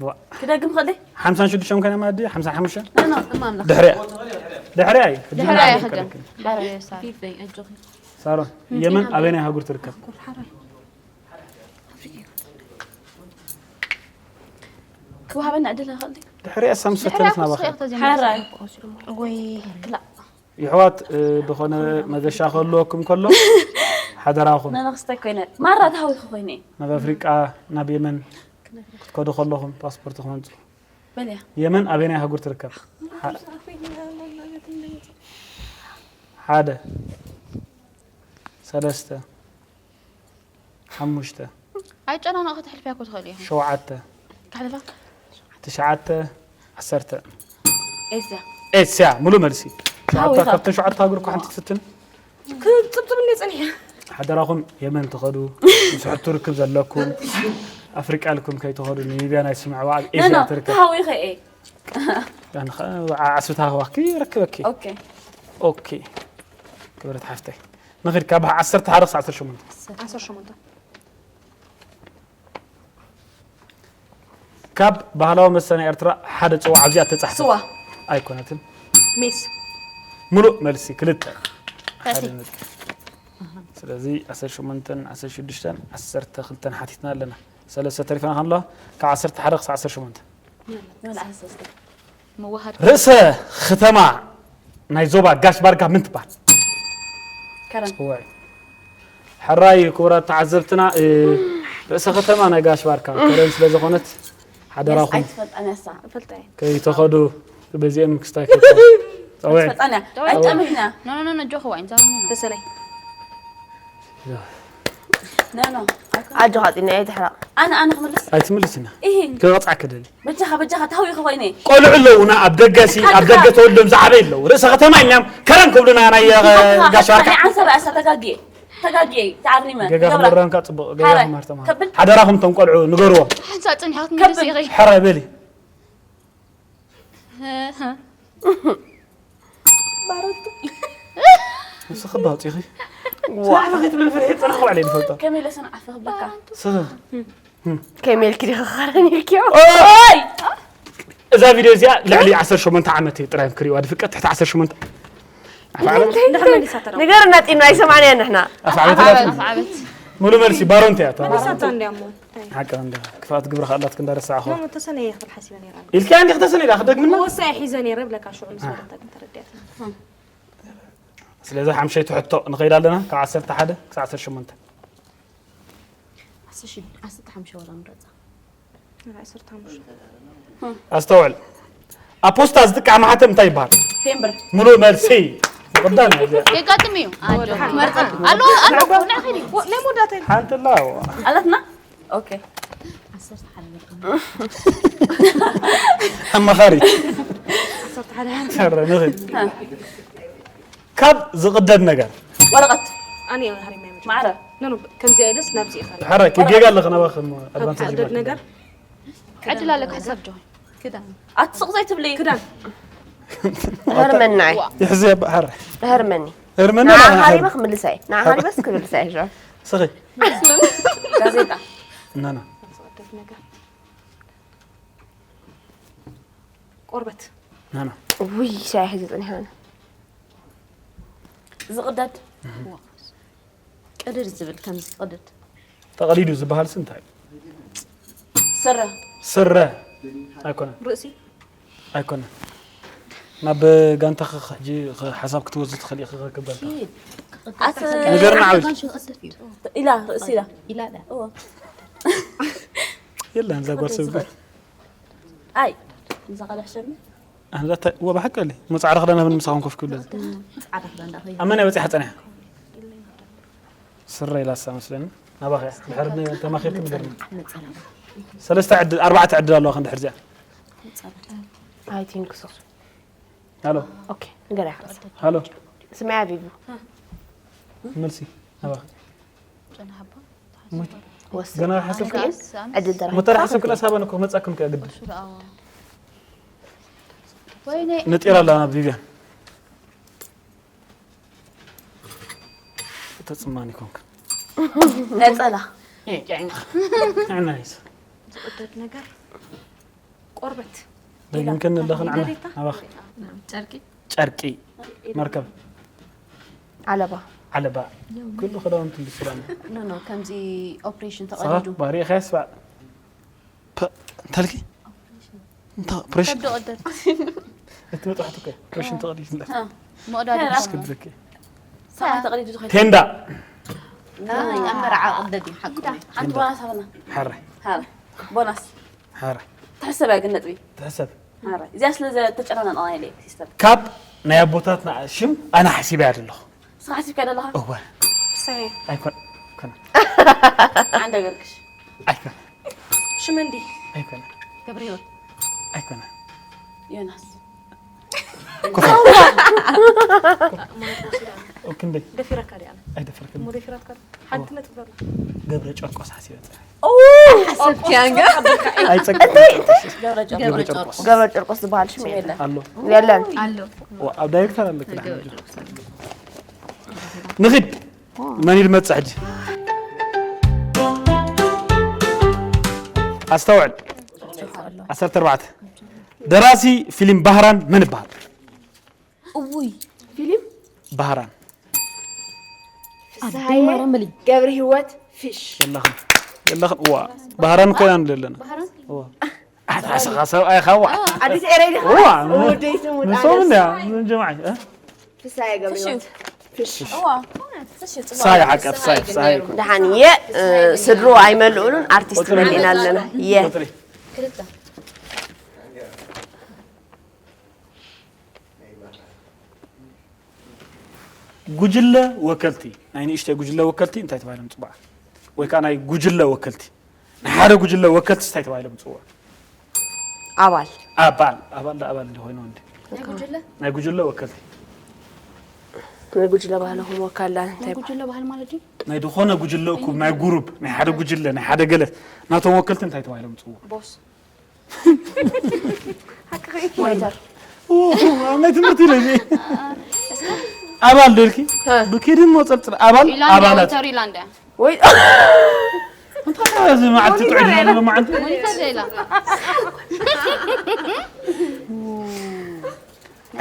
ዋ ክደግም ከለይ ሓምሳን ሽዱሽተን ኮይና ማለት ድዩ ሓምሳን ሓሙሽተን ኖ እማምላኽ ድሕሪያ ድሕሪያ እዩ ሕጂ ድሕሪያ ንዓይ ይኸደን ይከለክል። ባረየ ሳር ሳሮን የመን ኣበየናይ ኣህጉር ትርከብ ክወሃበና ዕድል ኣይኽእል ድሕሪያ ሳምሰተነት ናባኸ ወይ ክላእ ይሕዋት እ፣ ዝኾነ መገሻ ክህልወኩም ከሎ ሓደራኹም ነነኽስተ ኮይነ ማራ ተሃዊኹ ኮይነ ናብ ኣፍሪቃ ናብ የመን ክትከዱ ከለኹም ፓስፖርትኹም ኣምፅኡ በልያ የመን ኣበየናይ ኣህጉር ትርከብ ሓ- ሓደ ሰለስተ ሓሙሽተ ኣይጨናነቕ ክትሕልፍያ እኮ ትኽእል ኢኹም ሸውዓተ ካሕልፋ ትሽዓተ ዓሰርተ ኤስያ ኤስያ ሙሉ መልሲ ሸውዓተ ታዊኻ። ካብተን ሸውዓተ ሃገር እኮ ሓንቲ ትፍትን ክፅብፅብ እንደ ፀኒሐ ሓደራኹም የመን ትኸዱ ምስ ሕቱ ርክብ ዘለኩም ኣፍሪቃ ኢልኩም ከይትኸዱ ንሊብያ ናይ ስምዕዋ ኣብ ኤስያ ነኖ ትርከብ ተሃዊኸ እየ ዓስብታ ህዋክ ይረክበኪ ኦኬ ኦኬ ክብረት ሓፍተይ ንኽድ ካብ ዓሰርተ ሓደ ክሳብ ዓሰርተ ሸሞንተ ዓሰርተ ሸሞንተ ካብ ባህላዊ መስተ ናይ ኤርትራ ሓደ ጽዋዕ ኣብዚኣ ተጻሕፈ ስዋ ኣይኮነትን ሜስ ሙሉእ መልሲ ክልተ ፈሲ ሓደ ነጥቢ። ስለዚ ዓሰርተ ሸሞንተን ዓሰርተ ሽዱሽተን ዓሰርተ ክልተን ሓቲትና ኣለና ሰለስተ ተሪፈና ከለዋ ካብ ዓሰርተ ሓደ ክሳብ ዓሰርተ ሸሞንተ ንመልኣስ ሰስተ ምውሃድ ርእሰ ከተማ ናይ ዞባ ጋሽ ባርካ ምን ትበሃል ከረን ጽውዕ ሕራይ ክቡራት ተዓዘብትና እ፣ ርእሰ ከተማ ናይ ጋሽ ባርካ ከረን ስለ ዝኾነት ሓደራኹም ኣይትፈልጣን ያሳ ፈልጣ እየ ከይተኸዱ በዚኦም ክስታይ ከይተኸዱ ጸውዕ ኣይትፈልጣን እያ ኣይጠምትና ኖ ኖ ኖ ጆኹ ዋይን ዛሩኒ ተሰነይ ነኖ ኣጆኻ ፂና እየ ትሕራቕ ኣነ ኣነ ክምልስ ኣይትምልስና ኢሂ ክቐፅዓኪ ደሊ በጃኻ በጃኻ ተሃዊኸ ኮይነ ቆልዑ ኣለውና ኣብ ደገሲ ኣብ ደገ ተወልዶም ዝዓበይ ኣለዉ ርእሰ ከተማ ኢልናዮም ከረን ክብሉና ናይ እ፣ ጋሽ ባርካ ዓንሰባ ያሳ ተጋጊየ ተጋጊየ ተዓሪመ ገጋ ገብራ ክመራንካ ፅቡቅ ገጋ ሓራይ ክመር ተማሃር ከብል ሓደራኹም ቶም ቆልዑ ንገርዎም ሓንሳ ጽኒሕካ ከብል ክትምልስ ኢኺ ሕራይ በሊ ባረቱ ንስኺ ባውፂኺ ሰላዕፈ ከይትብል ፍርሒ ፅናሕ ውዕለ ይፈልጦ ከመይ ለሰን ዓፈ ክብለካ ስኺ ከመይ ኢልኪ ዲኺ ክኸረን ኢልኪዮ? ኦይ! እዛ ቪድዮ እዚኣ ልዕሊ ዓሰርተ ሸሞንተ ዓመት እዩ ጥራይ ክሪእዋ ድፍቀድ፣ ትሕቲ ዓሰርተ ሸሞንተ። ኣፍ ዓበት? እንድሕር መሊሳቶ ደኣ። ንገርና ጢና ኣይሰማዕናያ ንሕና። ኣፍ ዓበት ኣፍ ዓበት። ኣላት? ኣፍ ዓበት። ሙሉ መልሲ ባሮንት እያ፣ እታ ባሮንት። መሊሳቶ እንድያ እሞ። ሓቂ እንዳ ክፋት ግብሪ ካላት ክንዳ ረሳዕኹ። ኖ፣ ተሰነየ ክብል ሓሲበ ነይረ። ኢልኪ እንዲ ክተሰነይ ዳ ክደግምና? ወሳይ ሒዘ ነይረ ብለካ ሽዑ ምስ ኣህ። መረታ ግን ተረዲኣትና። ስለዚ ሓምሸይቲ ሕቶ ንኸይድ ኣለና፣ ካብ ዓሰርተ ሓደ ክሳብ ዓሰርተ ሸሞንተ። ዓሰርተ ሺሕ፣ ዓሰርተ ሓሙሽተ ዋላ ምረጻ። ዓሰርተ ሓሙሽተ። ኣስተውዕል። ኣብ ፖስታ ዝጥቃዕ ማሕተም እንታይ ይበሃል? ቴምብር። ምሉእ መልሲ። ብቕዳም እዩ። የጋጥም እዩ። ኣጆ። መርጻ። ኣሎ፣ ኣሎ፣ ንዕኺ። ናይ መወዳእታ እዩ። ሓንቲ ኣላ። ኣለትና? ኦኬ። ኣማኻሪት። ዓሰርተ ሓደ። ሰረ፣ ንኺድ። ካብ ዝቕደድ ነገር። ወረቐት። ኣነ እየ ሃሪመ መጀመርያ። ማዕረ። ኖ፣ ኖ፣ ከምዚኣ ኢለስ ናብዚ ኢኻ። ሕራይ፣ ክጌጋ ኣለኻ ናባኺ እሞ ካብ ኣድቫንቴጅ ዝቕደድ ይባል። ነገር። ዕድል ኣለካ፣ ሓሳብ ጆን። ክዳን። ኣትስቕ ዘይትብሊ። ክዳን። ህርመናይ። ይሕዚ እባ፣ ሕራይ። ህርመኒ። ህርመኒ ንዓ ኣለኻ፣ ሃሪመ ሕራይ። ክምልሳ እየ። ንዓ ሃሪመስ ክምልሳ እየ፣ ጆን። ስኺ። ጋዜጣ። ናና። ዝቕደድ ነገር። ቆርበት። ናና። ውይ፣ ሻሂ ሒዘ ጸኒሐ ኣነ። ዝቕደድ። እህ። ቅድድ ዝብል ከምዚ ቅድድ። ተቐዲዱ ዝበሃል ስ እንታይ እዩ? ስረ። ስረ። ኣይኮነን። ርእሲ። ኣይኮነን። ናብ ጋንታኺ ሕጂ ሓሳብ ክትወስዲ ትኽእሊ ኢኺ ክበልካ። ኣስ-፣ ንገርና ዓብይቲ። ኢላ፣ ርእሲ ኢላ። ኢላ ዳ። እዎ። የለን፣ እዛ ጓል ሰብ ግን። ኣይ፣ እዛ ቃል ኣሕሸኒ? ኣንዛ ተ-፣ እወ፣ ብሓቂ ኣለ። እሞ ጻዕዳ ክዳን ሃብኒ ምሳኹም ኮፍ ክብል። ጻዕዳ ክዳን ዳኸይ። ኣብ መን እያ በጺሓ ጸኒሓ? ስረ ኢላሳ መስለኒ። ናባኸ እያ። ድሕሪ ን-፣ ተማኺርኪ ንገርኒ። ነጸላ። ሰለስተ ዕድል፣ ኣርባዕተ ዕድል ኣለዋ ክንድሕር እዚኣ። ነጸላ። I think so። ሃሎ። ኦኬ፣ ንገርያ። ሃሎ። ስማያ ቪቪ። መልሲ ናባኸ። ጨና ሓባ። ሙት-፣ ወስድ። ገና ሓሰብክላ? ዕድል ተራኺብካ። ሙተራ ሓሰብክላ ሳባን እኮ መጻክም ከ ግድ። ወይኔ። ነጢራ ኣላ ናብ ቪቪያን። ተጽማኒ ኮንክ። ነጸላ። ናይስ። ዝቕደድ ነገር። ቆርበት። ደጊምክን ኣለኽን ዓና፣ ናባኺ። ጨርቂ። ጨርቂ። መርከብ። ዓለባ። ዓለባ። ኩሉ ክዳውንቲ እንድስራና። ኖ፣ ኖ፣ ከምዚ ኦፕሬሽን ሰባ ተቐዲዱ። ባሪ ኢኻ ስባ። ፐ-፣ እንታልኪ? እንታ ኦፕሬሽን? ከብዲ ቅደድ። እቲ መጥባሕቲ እኮ ኦፕሬሽን ተቐዲዱ እንዳ። እ፣ መቕዳድ ራስ ይኾን። ክብለኪ። ሰማይ ተቐዲዱ ዝኸይድ። ቴንዳ። ናይ ኣብ መርዓ ቅደድ እዩ፣ ሓቂ። ሓንቲ ጓል ሳበና። ሓረ። ሓረ። ቦናስ። ሓረ። ትሕሰብ እያ ግን ነጥቢ። ትሕሰብ። ሓረ። እዚኣ ስለ ዘተጨናነቕና ኢለ እየ፣ ሲስተር። ካብ ናይ ኣቦታትና ሽም ኣነ ሓሲበያ ዘለኹ። ንስኻ ሓሲብካ ዘለኻ? እወ። ፍስሐ። ኣይኮን-፣ ኣይኮነ። ዓንደ ገርግሽ። ኣይኮነ። ሽመንዲ። ኣይኮነ። ገብረህይወት። ኣይኮነ። ዮናስ። ኮፈ። ኦ፣ ክንደይ? ደፊረካ ድያ? ኣይደፈርክን። እሞ ደፊራትካ። ሓንቲ ነጥቢ ዘላ። ገብረ ጨርቆስ ሓሲበ ጽናሕ። ኦ! ሓሰብክያ እንጋ? ኣይጸቅጥን። እንታይ፣ እንታይ? ገብረ ገብረ ጨርቆስ። ጨርቆስ። ገብረ ጨርቆስ ዝበሃል ሽም የለን። ኣሎ። የለን። ኣሎ። ዋ፣ ኣብ ዳይሬክተር ኣለክ ዳ። ገብረ ጨርቆስ ኣሎ። ንኺድ። መን እዩ ዝመጽእ ሕጂ? ኣስተውዕል። ዓሰርተ ኣርባዕተ። ደራሲ ፊልም ባህራን መን ይበሃል? እውይ። ፊልም? ባህራን። ፍስሃየ፣ ኣደይ ማርያም በሊ። ገብረ ህይወት፣ ፍሽ። የለኽን። የለኽን። እዋ፣ ባህራን እኮ ኢና ንብል ዘለና። ባህራን? እዋ። ኣታ ሰኻ ሰብኣይ ኻዋ። ኣዲስ ኤረ ኢኻ? እዋ። ወደይ ስሙ ንሶም ጣነስ። እንድያ፣ ምን ጀማዓይ፣ እ? ፍስሃየ ገብረ ፍሽ። ህይወት። ፍሽ። እዋ። ፍሽ፣ ጽቡቕ። ፍስሃየ ሓቂ፣ ፍስሃየ፣ ፍስሃየ። ደሓን እየ፣ እ፣ ስድሩ ኣይመልኡሉን፣ ኣርቲስት ቆጽሪ። መሊእና ኣለና። እየ። ቆጽሪ። ክልተ። ጉጅለ ወከልቲ፣ ናይ ንእሽተይ ጉጅለ ወከልቲ እንታይ ተባሂሎም ይጽውዓ? ወይ ከኣ ናይ ጉጅለ ወከልቲ፣ ናይ ሓደ ጉጅለ ወከልቲ እንታይ ተባሂሎም ይጽውዓ? ኣባል። ኣባል፣ ኣባል ዶ ኣባል እንዲ ኮይኑ እንዲ? ናይ ጉጅለ? ናይ ጉጅለ ወከልቲ። ናይ ጉጅለ ባህልኹም ወካላ እንታይ ናይ ይበሃል? ጉጅለ ባህል ማለት ድዩ? ናይ ዝኾነ ጉጅለ እኩብ፣ ናይ ጉሩብ፣ ናይ ሓደ ጉጅለ፣ ናይ ሓደ ገለ፣ ናቶም ወከልቲ እንታይ ተባሂሎም ይጽውዓ? ቦስ። ሓቅኺ። ሞኒተር። ኡ፣ ኣብ ናይ ትምህርቲ ኢለ እዚ። ኣባል ዶ ኢልኪ? ሀ። ብኪድን ሞጸልጽል ኣባል፣ ኢላንዳ፣ ኣባላት። ወይተር ኢላንዳ። ወይ-፣ እንታይ እዚ መዓልቲ ጥዑይ ዘሎ መዓልቲ? ሞኒተር ሌላ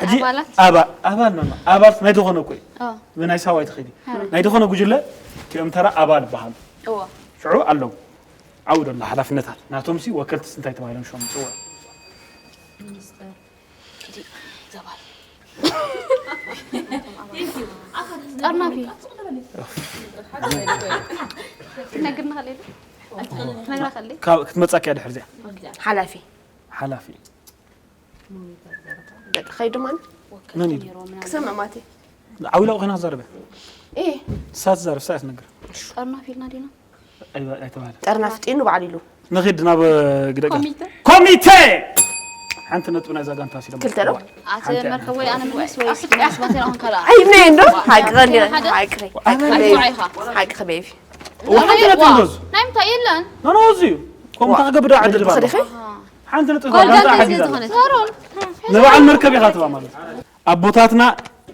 ሕጂ ኣባል ኣባል ነው ኣባል ናይ ዝኾነ እኮ እዩ። ብናይ ሳዋ ይትኸዲ ናይ ዝኾነ ጉጅለ እቲኦም ተራ ኣባል ይበሃሉ። ሽዑ ኣለዉ ኣብኡ ዘሎ ሓላፍነታት ናቶም ሲ ወከልትስ እንታይ ተባሂሎም ሽሞም ይፅውዑ? ጠርናፊ ትነግርና ከለ ትነግራ ከለ ካብ ክትመፃኪ እያ ድሕር እዚኣ ሓላፊ ሓላፊ በቃ ኸይዱ ማን መን ኢሉ ክሰምዕ ማቴ ዓዊላ ኮይና ክዛረበ እ ሳት ዛረብ ሳት ነገር ጠርናፊ ኢልና ዲና ኣይተባለ ጠርናፊ ጢኑ በዓል ኢሉ ንኺድ ናብ ግደቀ ኮሚተ ኮሚቴ ሓንቲ ነጥቢ ናይዛ ጋንታ ሲሎም ክልተ ነው ኣተ መርከቦይ ኣነ ምንስ ወይ ስክናስ ባቴራ ሆን ካላ ኣይነ እንዶ ሓቂ ቀንዲ ሓቂ ኣይዋ ኢኻ ሓቂ ቤቢ ወሓንቲ ነጥቢ ንገዙ ናይ ምንታይ የለን ኖኖ እዚ እዩ ከምታ ክገብዳ ዕድል ባለ ተኸዲኸ ሓንቲ ነጥቢ ጋንታ ሓጊዛ ዝኾነ ሳሮን ንበዓል መርከብ ኢኻ ትባ ማለት ኣቦታትና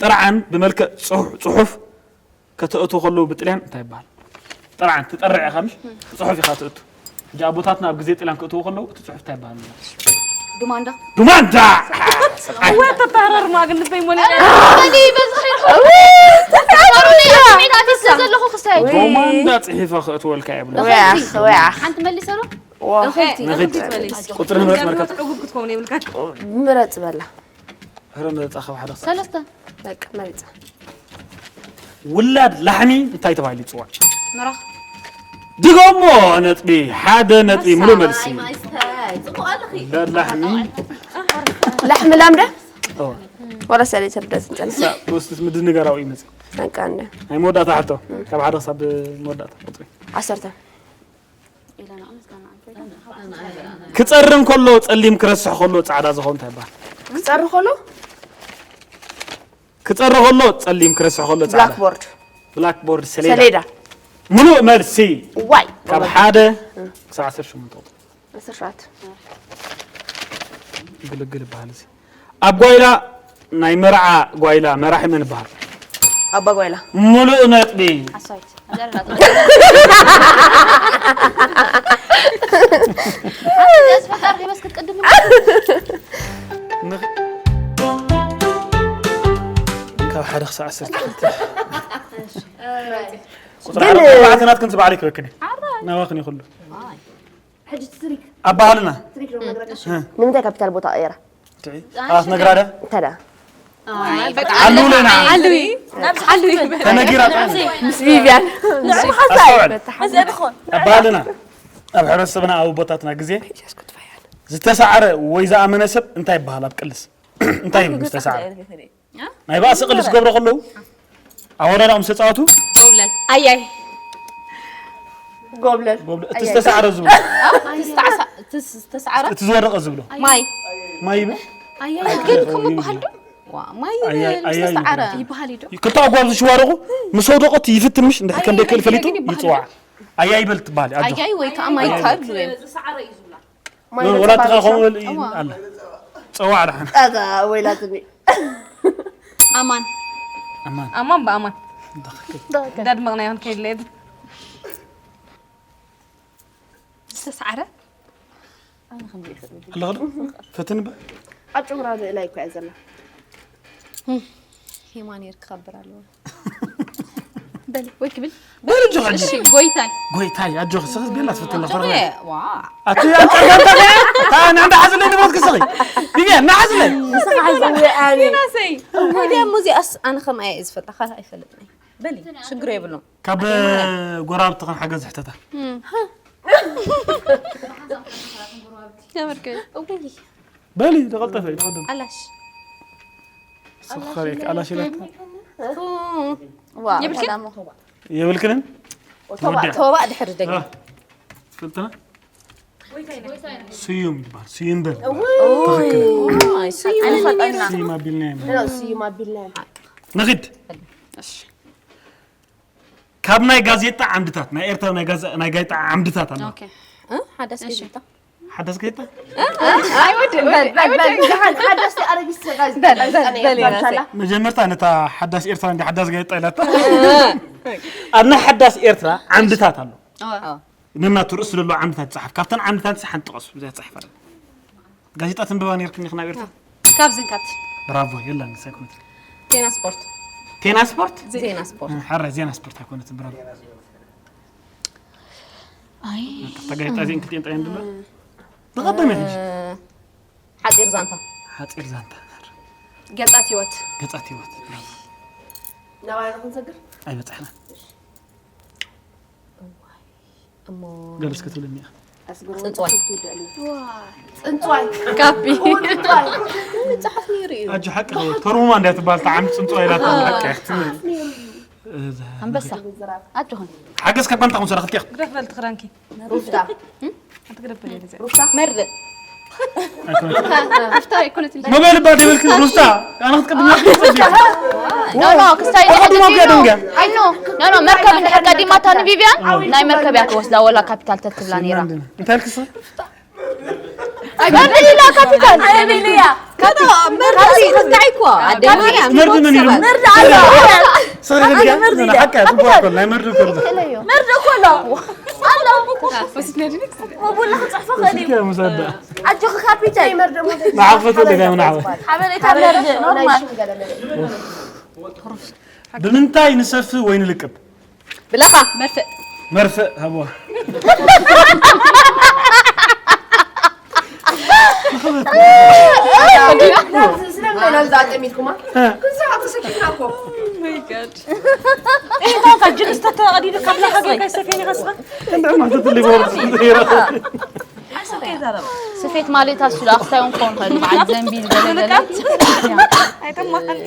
ጥርዓን ብመልክዕ ጽሑ- ጽሑፍ ከተእቱ ከለዉ ብጥልያን እንታይ ይበሃል? ጥርዓን ትጠርዕ ኢኻ ምሽ ጽሑፍ ኢኻ ትእቱ። ሕጂ ኣቦታትና ኣብ ግዜ ጥልያን ክእትዉ ከለዉ እቲ ጽሑፍ እንታይ ይበሃል? ዱማንዳ ዱማንዳ ወተታረር ማግን ልበይ ሞለ ዘለኹ ክስታይ ዶማንዳ ጽሒፈ ክእትወልካ የብሎ ወያኽ ወያኽ ሓንቲ መሊሰ ዶ ንኽድ ቁፅሪ ንብረት መርከብ ዕጉብ ክትከውን የብልካ ምረፅ በላ ህረ መረፃ ካብ ሓደ ክሳብ ሰለስተ በቃ መሪፃ ውላድ ላሕሚ እንታይ ተባሂሉ ይፅዋዕ? ምራኽ ድገሞ ነጥቢ ሓደ ነጥቢ ሙሉ መልሲ ውላድ ላሕሚ ላሕሚ ላምደ ኦ፣ ወላ ሰለይ ተርዳ ዝንጨል ሳ ወስት ምድንጋራዊ ይመጽእ በቃ እንደ ናይ መወዳእታ ሕቶ ካብ ሓደ ክሳብ መወዳእታ ቁፅሪ ዓሰርተ ኢለና ኣመስጋና ክፀሪ እንከሎ ፀሊም ክረስሕ ከሎ ፃዕዳ ዝኸውን እንታይ ይበሃል? ክፀሪ ከሎ ክፀሪ ከሎ ፀሊም ክረስሕ ከሎ ፃዕዳ ብላክቦርድ ብላክቦርድ ሰሌዳ ሰሌዳ ሙሉእ መልሲ ዋይ ካብ ሓደ ክሳብ ዓሰርተ ሸሞንተ ቁፅሪ ስራት ግልግል ይበሃል እዚ ኣብ ጓይላ ናይ መርዓ ጓይላ መራሒ መን ይበሃል? ኣባ ጓይላ ሙሉእ ነጥቢ ሓሳዊት ፈጣሪ መስክር ቅድም ካብ ሓደ ክሳብ ዓሰርተ ክልተ ቁፅሪ ሓደ ኣርባዕተ ናትክን ዝበዓል ይክበክን እዩ ናባክን ይኩሉ ኣባህልና ንምንታይ ካፒታል ቦታ ቀየራ ኣት ነግራደ እንተዳ ኣሉለና ኣሉይ ኣሉይ ተነጊራ ምስ ቪቪያን ኣስተውዕል ኣባህልና ኣብ ሕብረተሰብና ኣብ ቦታትና ግዜ ዝተሳዕረ ወይ ዝኣመነ ሰብ እንታይ ይበሃል ኣብ ቅልስ እንታይ ይብል ዝተሳዕረ ናይ ባእሲ ቅልስ ገብሮ ከለዉ ኣወዳድኦም ዝተፃወቱ ኣያይ ጎብለል እቲ ዝተሳዕረ ዝብሎ ዝተሳዕረ እቲ ዝወደቐ ዝብሎ ማይ ማይ ይብል ግን ከም በሃል ዶ ማይ ዝተሳዕረ ይበሃል ዶ ክልተ ኣጓብ ዝሽዋረቑ ምስ ወደቐት ይፍትን ምሽ እንድሕር ከም ደይክእል ፈሊጡ ይፅዋዕ ኣያ ይበል ትበሃል ኣጆ ኣያይ ወይ ከዓ ማይ ካብ ዝብል ወላትኻ ከምኡ በል እዩ ኣለ ፀዋዕ ደሓን ወይላትኒ ኣማን ኣማን ኣማን ብኣማን ዳድመቕናዮ ንከይድ ለየድ ዝተሳዕረ ኣለኸ ዶ ፈትን በ ኣብ ጭጉራ ልእላይ እኮ እያ ዘላ ሂማን እየ ክኸብር ኣለዎ በል ወይ ክብል በል እንጂ ሕጂ እሺ ጎይታይ ጎይታይ ኣጆኺ ስኽስ ቤላ ትፍትን ነፈር ዋ ኣቲ ኣንጠርጠርጠር ታን እንዳ ሓዝለይ ንብረት ክስኺ ቢብያ እና ሓዝለይ ናሰይ ወዲያ ሙዚኣስ ኣነ ከምኣ እየ ዝፈልጣ ካልእ ኣይፈልጥን በሊ ሽግር የብሎም ካብ ጎራብቲ ከም ሓገዝ ዝሕተታ ተበርከ በሊ ተቐልጠፈ ይቐደም ኣላሽ ሰኸሪ ኣላሽ ኢላታ ዋ ሰላሙ የብልክንን ተባእ ድሕሪ ደግ ትፈልጥና ስዩም ይበሃል ስዩም በል ስዩም ስዩም ኣቢልና ኢና ስዩም ኣቢልና ንኺድ ካብ ናይ ጋዜጣ ዓምድታት ናይ ኤርትራ ናይ ጋዜ- ናይ ጋዜጣ ዓምድታት ኣሎ ኦኬ ሓዳስ ጋዜጣ ሓዳስ ጋዜጣ ሓዳስ ኣረጊት መጀመርታ ነታ ሓዳስ ኤርትራ እንዲ ሓዳስ ጋዜጣ ኢላታ ኣብ ናይ ሓዳስ ኤርትራ ዓምድታት ኣሎ ነናቱ ርእሲ ዘለዎ ዓምድታት ይጸሓፍ። ካብተን ዓምድታት ሓንቲ ጥቀሱ፣ እዚኣ ትጸሓፍ ኣላ። ጋዜጣ ተንብባ ነይርክን ኢኽን ኣብ ኤርትራ? ካብዝን ካብትን። ብራቮ፣ የላን ንሳ ኣይኮነትን። ቴና ስፖርት። ቴና ስፖርት? ዜና ስፖርት። እ፣ ሕራይ ዜና ስፖርት ኣይኮነትን፣ ብራቮ። ኣይ። እታ ጋዜጣ እዚአን ክልቲአን ጥራይ እንድላ። ብቐደመ ሕጂ። ሓጺር ዛንታ። ሓጺር ዛንታ። ገጻት ህይወት። ገጻት ህይወት፣ ብራቮ። ናባይ ዶ ክንሰግር? ኣይበጻሕናን። እሞ ገለስ ክትብለኒ እያ። ጽንጽዋይ። ጽንጽዋይ። ካፒ። ጽንጽዋይ። ጽሓፍ ነይሩ እዩ። ኣጆ ሓቂ ኸው ተርጉማ እንድያ ትበሃል፣ ጣዕሚ ጽንጽዋይ ኢላታ ሓቂ እያ ክትብል። እዛ ኣንበሳ። ኣጆኹም። ሓገዝ ካብ ጋንታኹም ሰራ ክልቲኹም። ግደፍ በል ትኽራንኪ። ሩፍታ። ኣትግደፍ በል እያ። ሩፍታ። መርድእ። ሩፍታ ኣይኮነትን። ሞባይል እባ ደይበልክን ሩፍታ። ኣነ ክትቀድም እያ ክትጸልይ። ኖ፣ ኖ፣ ክስታይ ኣቐድማ እኮ እያ ደንግያ። ኣይ፣ ኖ፣ ኖ፣ ኖ፣ መርከብ እንድሕር ቀዲማታ ንቪቪያን፣ ናይ መርከብ እያ ትወስዳ፣ ወላ ካፒታል ተትብላ ነይራ። እንታይ ኢልክስ? ኣይ፣ መርድእ ኢላ ካፒታል። ኣይ፣ ኢላ። ካፒ-፣ ካፒ-፣ እንታይ እኮ፣ ኣደ ማርያም። መርድእ መን ኢሉ? መርድእ ኣለ። ሰሪ ደንግያ። መርድእ ኢላ። ሓቃ፣ ጽቡቕ እኮ፣ ናይ መርድእ እኮ። ይክእለዮ። መርድእ እኮ ኣሎ። ኣሎ። ወስድና ድንክ? ወቡላ ክጽሕፎ ኸእል እዩ። እስኪ ሙሳዳ። ኣጆኺ ካፒታል። ንዓኹ ፈትወለይ፣ ናይ ምንዓኹ። ሓበሬታ መርድእ፣ ኖርማል። ብምንታይ ንሰፍእ ወይ ንልቅብ? ብለኻ። መርፍእ። መርፍእ፣ ሃብዋ። ስለምንድን ኢና እዛ ኣጠሚትኩማ? እ። ክንስራሕ ተሰኪፍና እኮ። Oh my God። ይሄ ታውቃ፣ ጅንስ ተተቀዲዱ ካብላ ሀገር ከይሰፌን ይኸስራ። እንደ ማተት ሊቦርድ ስንት ይራ። ስፌት ማለት ኣስሉ ኣኽስታይ እውን ክኸውን ይኽእል፣ በዓል ዘንቢል ገለ ገለ። ኣይተማኸን።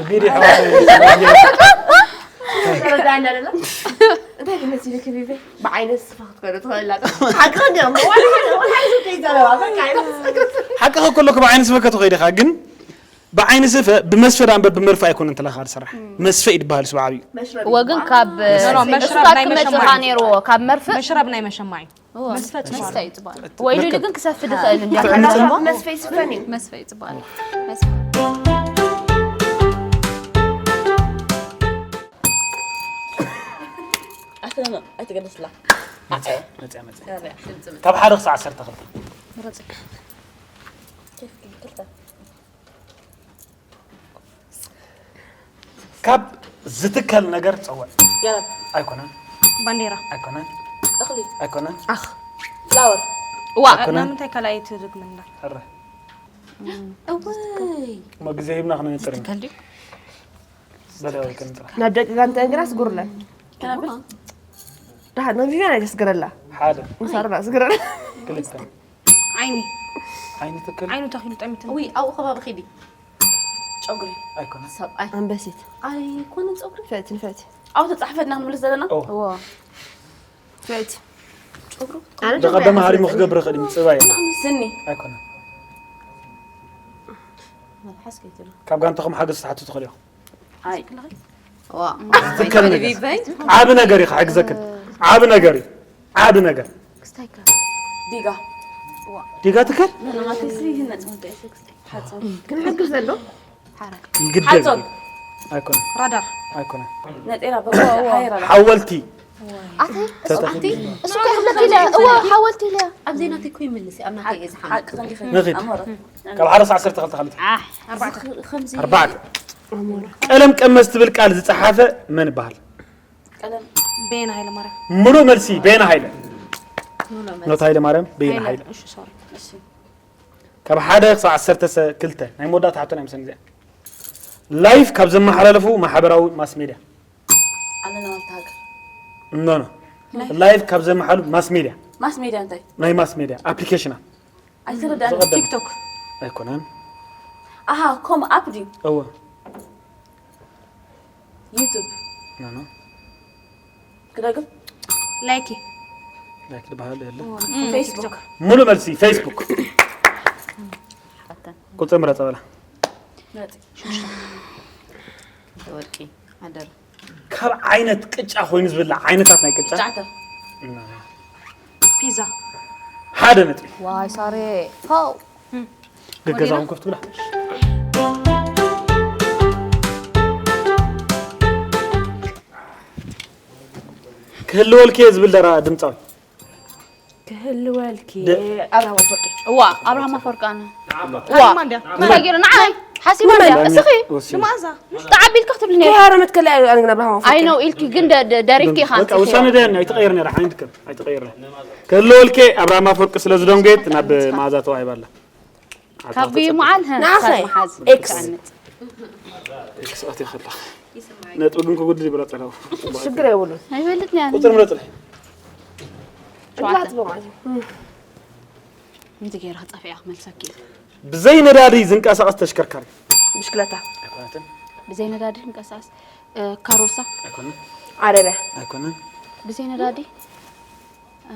ቢዲ ሓዋይ። ተረዳእና ኣለና። እንታይ ግን መሲልኪ ቢቢ? ብዓይነ ስፋ ክትኮነ ትኽእል ኣላ። ሓቂ እንድዮም። ዋላ ሓደ፣ ዋላ ሓደ ሰብ ከይዛረባ፣ በቃ፣ ኣይነ ሓቂ እኮ ኣለኩ፣ ብዓይነ ስፈ ከትኸይድ ኢኻ፣ ግን ብዓይኒ ስፈ፣ ብመስፈ ደኣ እምበር ብመርፍእ ኣይኮነን ተለኻ ዝስራሕ። መስፈ እዩ ዝበሃል፣ ስብ ዓብዩ። መሽረብ እወ፣ ግን ይበሃል። ካብ፣ ኖ፣ ኖ፣ እሱ መሽረብ ካብ ናይ ክመጽእ መሸማዕ። ኸኣ ነይርዎ፣ ካብ መርፍእ መስረብ ናይ መሸማዕ እዩ። እወ፣ መስፈ መስፈ ይበሃል። ይበሃል። ወይሉ ግን ክሰፍ ድኽእል እንድያ። ልክዕ፣ ንጽህና። መስፈ ይስፈን እዩ። መስፈ ይበሃል። መስፈ። ኣትገደስላ። መጽያ፣ መጽያ፣ መጽያ። ካብ ሓደ ክሳብ ዓሰርተ ክልተ። ምረጽ። ኬፍ ግን ክልተ። ካብ ዝትከል ነገር ጸውዕ። ገረብ። ኣይኮነን። ባንዴራ። ኣይኮነን። እኽሊ። ኣይኮነን። ኣኽ። ፍላወር። እዋ። ኣይኮነን። ንምንታይ ካልኣይ ትድግምና? ሕረ። እወይ። እሞ ግዜ ሂብና ክነንጽር ኢና። ዝትከል ድዩ? በለ ወይ ክንጥራ። ናብ ደቂ ጋንተአን ግና ስጉርለን። ከነብል? ደሓን፣ መግቢና ናይ ተስግረላ። ሓደ። ምሳርና ስግረላ። ክልተ። ዓይኒ። ዓይኒ ትክል። ዓይኑ ተኺሉ ጠሚቱ። ውይ፣ ኣብኡ ከባቢ ኺዲ። ጨጉሪ። ኣይኮነን። ሰብኣይ። ኣንበሲት። ኣይኮነን ጸጉሪ። ፈእቲ ንፈእቲ። ኣብኡ ተጻሕፈ ድና ክንምልስ ዘለና? ኦ። እዎ። ፈእቲ። ጨጉሪ። ኣነ ደቐ ጨጉሪ ደመሃሪሙ ኣይሓስብን። ክገብር ይኽእል እዩ፣ ምጽባይ። ስኒ። ኣይኮነን። መልሓስ ከይትሉ። ካብ ጋንታኹም ሓገዝ ክትሓቱ ትኽእሉ ኢኹም። ኣይ። ዋ። ትክክል ነገር። ዓቢ ነገር እዩ፣ ክሕግዘክን። ዓቢ ነገር እዩ። ዓቢ ነገር። ክስታይካ። ዲጋ። ዲጋ ትክል? ንማቴሲ ይህነጽ ወደ። ሓጾም። ክንሕግዝ ዘሎ? ሓራ። ይግደል። ሓጾም። ኣይኮነ። ራዳር። ኣይኮነ። ነጤራ በቃ። ሓይራ። ሓወልቲ። ኣቲ፣ ተተኺሉ። ኣቲ፣ እሱ ከሕለፍ ኢለ። እዋ፣ ሓወልቲ ኢለ። ኣብ ዜና እኮ ይምልስ፣ ኣብ ናተይ እየ ዝሓምም። ሓቂ ክንዲ ንኺድ። ኣሞረ። ካብ ሓደ ሰዓት ዓሰርተ ክልተ ካልኦት። ኣሕ፣ ኣርባዕተ። ከምዚ ኣርባዕተ። ቀለም ቀመስ ትብል ቃል ዝጸሓፈ መን ይበሃል? ቀለም። ቤና ሃይለማርያም። ምሉእ መልሲ፣ ቤና ሃይለ። ምሉእ መልሲ። ኖት ሃይለማርያም፣ ቤና ሃይለ። ሃይለ። እሺ፣ ሶሪ። እሺ። ካብ ሓደ ክሳብ ዓሰርተ ሰ-፣ ክልተ። ናይ መወዳእታ ሕቶ ናይ ምሰን እዚኣ። ላይፍ ካብ ዘመሓላለፉ ማሕበራዊ ማስ ሜድያ። ኣለና ማለት ሃገር። ኖ፣ ኖ። ላይፍ። ላይፍ ካብ ዘመሓሉ ማስ ሜድያ። ማስ ሜድያ እንታይ? ናይ ማስ ሜድያ ኣፕሊኬሽናት። ኣይተረዳእን። ዝቐደም። ቲክቶክ። ኣይኮነን። ኣሃ፣ ኮም ኣፕ ድዩ? እወ። ዩቱብ። ኖ፣ ኖ። ክደግም? ላይኪ። ላይክ ዝበሃል የለ። እም፣ ፌስቡክ። ሙሉ መልሲ ፌስቡክ። ቁጽሪ ምረጽ በላ። ምረጽ። ወርቂ፣ ኣደር። ካብ ዓይነት ቅጫ ኮይኑ ዝብላዕ ዓይነታት ናይ ቅጫ። ቅጫ ዓተር። እና ፒዛ። ሓደ ነጥቢ። ዋይ፣ ሳሬ። ፋው። እም። ገገዛኹም ከፍቱ ብላ። ክህልወልኪ እየ ዝብል ደራ ድምፃዊ። ክህልወልኪ ደ- ኣብርሃም ኣፈወርቂ። እዋ ኣብርሃም ኣፈወርቂ ኣነ ሓሲማ እንድያ። እንታይ ገይሩ ንዓይ ሓሲባ እንድያ እስኺ ወሲኑ። ንመኣዛ ተዓቢልካ ክትብል ነይሩ ከይሃረመት ከላ ኣነ ግን ኣብርሃም ኣፈወርቂ ኣይነው ኢልኪ ግን ደ- ደ- ደሪፍኪ ኢኻ በቃ ውሳነ ደያ ኣይትቀይር ነራ ሓይንትከም ኣይትቀይር። ክህልወልኪ ኣብርሃም ኣፈወርቂ ስለ ዝደንጎየት ናብ መኣዛ ተዋሂባ ኣላ። ካብ መዓል ንዓኸ? መሓዝ ኤክስ። ትኣምጥ ክስኣት ይኸላ ነጥቢ ግን ክጉድል ይብረጸ ነው። ሽግር የብሉን። ኣይበልት ያ ቁፅር ምረጽ። እላትቦ ማለት እዩ። እንዚ ገይረ ክፀፍያ ክመልሰኪ ብዘይ ነዳዲ ዝንቀሳቐስ ተሽከርካሪ። ብሽክለታ ኣይኮነትን። ብዘይ ነዳዲ ዝንቀሳቐስ እ፣ ካሮሳ ኣይኮነን። ዓረብያ ኣይኮነን። ብዘይ ነዳዲ እ፣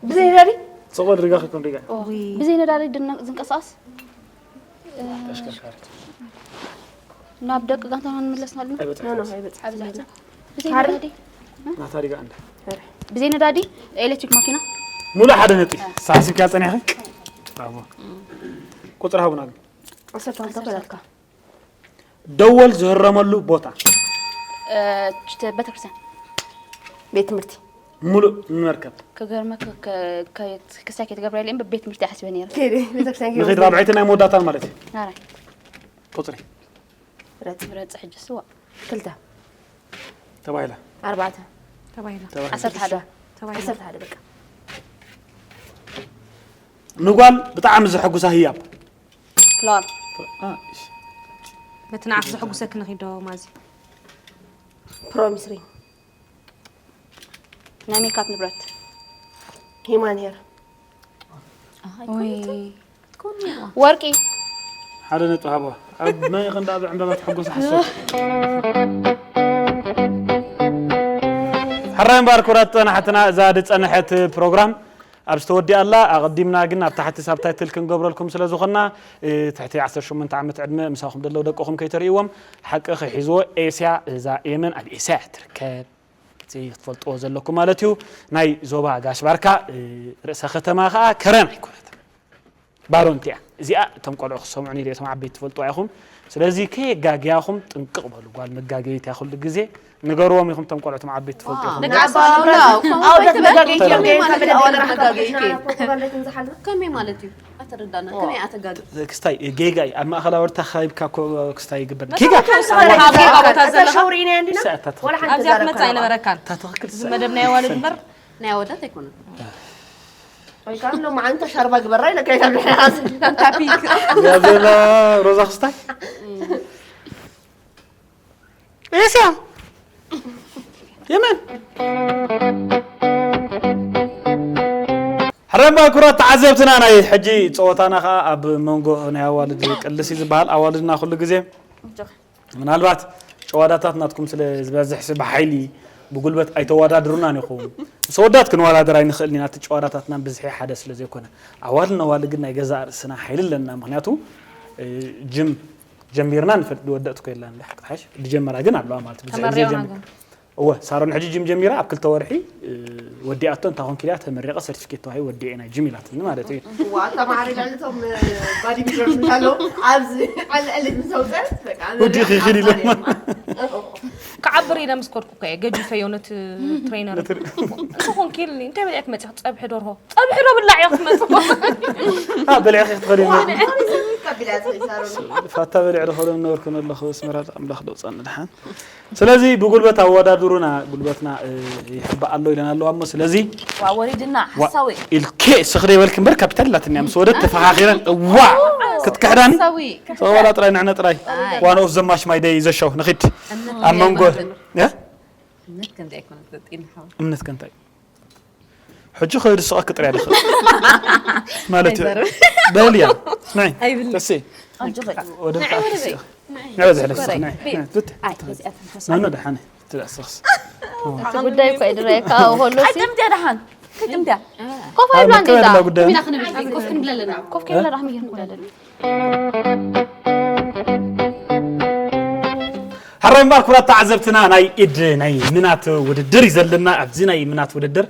ብዘይ ነዳዲ ጽቆ ድሪጋ ክኮን ድሪጋ። ኦ፣ ብዘይ ነዳዲ ድነ- ዝንቀሳቐስ ተሽከርካሪ። ናብ ደቂ ጋንታና ንመለስና ኣለና ኣይበጽሕ። ኖ ኖ ኣይበጽሕ ኣብዚ ዝመለ ብዘይ ካሪ? ነዳዲ ናታ ሪጋ እንደ ብዘይ ነዳዲ ኤሌክትሪክ ማኪና ሙሉ ሓደ ነጥቢ ሳሲካ ጸኒሕኺ። ብራቮ። ቁጽሪ ሃቡና ግን ዓሰርተ ክልተ በላትካ ደወል ዝህረመሉ ቦታ። እ፣ ቤተክርስትያን ቤት ትምህርቲ ሙሉእ ንመርከብ። ክገርመክ ክሳይ ከይትገብረለይ እምበር ቤት ትምህርቲ ሓስበ ነይረ ከይደ ቤተክርስትያን ንኺድ ራብዐይትን ናይ መወዳእታን ማለት እዩ። ናራይ ቁጽሪ ረጽ ምረጽ ሕጂ ስዋ ተባሂላ። ኣርባዕተ ተባሂላ ተባሂላ። ዓሰርተ ሓደ ተባሂላ ዓሰርተ ሓደ በቃ ንጓል ብጣዕሚ ዘሐጉሳ ህያብ። ፍላወር አ፣ በቲ ንዓኽ ዘሐጉሰኪ ንኺዶ ማዚ ፕሮሚስ ሪንግ ናይ ሜካፕ ንብረት ሂማን ሄር ወርቂ ሓደ ነጥቢ ሃቦ። ኣብ መን ይኸን ደኣ ብዕምባባ ተሐጎሰ ሓሶት። ሕራይ እምበኣር ክቡራት ጸናሕትና እዛ ዝጸንሐት ፕሮግራም ኣብ ዝተወዲኣ ኣላ። ኣቐዲምና ግን ኣብ ታሕቲ ሳብታይትል ክንገብረልኩም ስለ ዝኾንና፣ እ፣ ትሕቲ ዓሰርተ ሸሞንተ ዓመት ዕድመ ምሳኹም ዘለዉ ደቅኹም ከይተርእይዎም። ሓቂ ኺሒዝዎ ኤስያ እዛ የመን ኣብ ኤስያ እያ ትርከብ። እዚ ክትፈልጥዎ ዘለኩም ማለት እዩ። ናይ ዞባ ጋሽ ባርካ፣ እ፣ ርእሰ ከተማ ኸኣ ከረን ኣይኮነትን። ባሮንቲ እያ። እዚኣ እቶም ቆልዑ ክሰምዑ ንሪኦ እቶም ዓበይቲ ትፈልጥዋ ኢኹም። ስለዚ ከየጋግያኹም ጥንቅቕ በሉ። ጓል መጋገይት እያ ኩሉ ግዜ። ንገርዎም ኢኹም እቶም ቆልዑ እቶም ዓበይቲ ትፈልጡ ኢኹም። ደቂ ኣበባ ኣለውና፣ እኮ ኣውደት ከመይ መጋገይት ከመይ እዮም፣ ማለት ከመይ ኣውደት ገይርካ መጋገይት ብድሕና እዮም። ፕሮግራም ቤት ንዝሓልፍ ከመይ ማለት እዩ? ኣተረዳና፣ ከመይ ኣተጋግእ? ክስታይ ጌጋ እዩ። ኣብ ማእኸል ኣወርታ ካይብካ እኮ ክስታይ ይግበር። ጌጋ! ኣብ ጌጋ ቦታ ዘለኻ ሸውሪ ኢና እንዲና ሰኣታት ወላ ሓንቲ ኣብዚኣ ክትመጽእ ተዛረብካ ኣይነበረካን። እታ ትኽክል እዚ መደብ ናይ ኣዋልድ እምበር ናይ ኣወዳት ኣይኮነን። ወይ ከዓ ሎም ዓንተ ሻርባ ግበራ ኢለካ ኢላ ብድሕሪኻ ዝድላ ታፒክ ያዘላ ሮዛ ክስታይ ኤስያ የመን። ሕረምባ ክቡራት ተዓዘብትና፣ ናይ ሕጂ ጸወታና ኸኣ ኣብ መንጎ ናይ ኣዋልድ ቅልስ እዩ ዝበሃል። ኣዋልድና ኩሉ ግዜ ምናልባት ጨዋዳታት ናትኩም ስለ ዝበዝሕ ሲ ብሓይሊ ብጉልበት ኣይተወዳድሩናን ኢኹም። ምስ ኣወዳት ክንወዳደር ኣይንኽእልን ኢና፣ እቲ ጨዋዳታትና ብዝሒ ሓደ ስለ ዘይኮነ። ኣዋልድ ነዋልድ ግን ናይ ገዛእ ርእስና ሓይሊ ኣለና፣ ምኽንያቱ፣ እ፣ ጅም ጀሚርና ንፈልጥ፣ ዝወደእት እኮ የላን፣ እንዳ ሓቂ ሓሽ ዝጀመራ ግን ኣለዋ ማለት እዩ። ብዝሒ ግዜ ተመሪቕና ጀም- ግን። እወ፣ ሳሮን ሕጂ ጅም ጀሚራ ኣብ ክልተ ወርሒ፣ እ፣ ወዲኣቶ፣ እንታ ኾንኪ ኢላ ተመሪቐ ሰርቲፊኬት ተዋሂቡ ወዲኤ ናይ ጅም ኢላትኒ ማለት እዩ። ዋ፣ ኣታ ማዕረ ልዕሊ እቶም ባዲ ቢልደርስ ምስ ኣለዉ ኣብዚ ዕልዕልት ምስ ኣውፀት በቃ ወዲእኺ ኺድ ኢሎም። ክዓብር ኢለ ምስ ከድኩ እኮ እየ ገዲፈዮ ነቲ ትሬነር። እንታይ ኾንኪ ኢልኒ፣ እንታይ በሊዐ ትመፂ? ፀብሒ ደርሆ። ፀብሒ ዶ ብላዕ እየ ክትመፅእ? አ፣ በሊዕኺ ክትኸዲ ኢልኒ። ቀቢላ ትኸይድ ሳሮን። ፋታ በሊዕ ዶ ኸዶ ነበርኩ ኣለኹ፣ ኣስመራ ኣምላኽ ደውፃኒ ድሓን። ስለዚ ብጉልበት ኣወዳድሩና፣ ጉልበትና፣ እ፣ ይሕባእ ኣሎ ኢለን ኣለዋ እሞ፣ ስለዚ ዋ ወሪድና ዋ፣ ሓሳዊ ኢልኬ ስኽሪ ይበልክ እምበር ካፒታል ላትንያ ምስ ወደት ተፈኻኺረን፣ እዋ፣ ክትክሕዳኒ? ሓሳዊ ጸወላ ጥራይ ንዕነ ጥራይ። ኣይ። ዋን ኦፍ ዘማሽ ማይ ደይ ዘሸው ንኺድ ኣብ መንጎ እ? እምነት ከምዚ ኣይኮነን ዘጥይን ሓው እምነት ከንታይ ሕጂ ኸይዱ ስቐክ ጥራይ ድኽእል ማለት እዩ። በል እያ። ናይ ኣይብልኒ። ተሲ ኣጆኺ ወደ ንዓይ ወደ በይ ንዕበ ዝሕለፍ ስቕ ናይ ናይ ትት ኣይ እዚኣ ትንፈስ ናኖ ደሓነ ትዳስኽስ እቲ ጉዳይ እኮ ይድረየካ ከሎ ሲ ቀድም ድያ ደሓን ቀድም ድያ ኮፍ ኣይብላ እንዴ እዛ ጉዳይ ኢና ክንብል ኮፍ ክንብል ኣለና ኮፍ ከይብላ ዳሕሚ ይርኩ ደለ ሓራይ እምበኣር ክቡራት ተዓዘብትና ናይ ኢድ ናይ ምናት ውድድር እዩ ዘለና። ኣብዚ ናይ ምናት ውድድር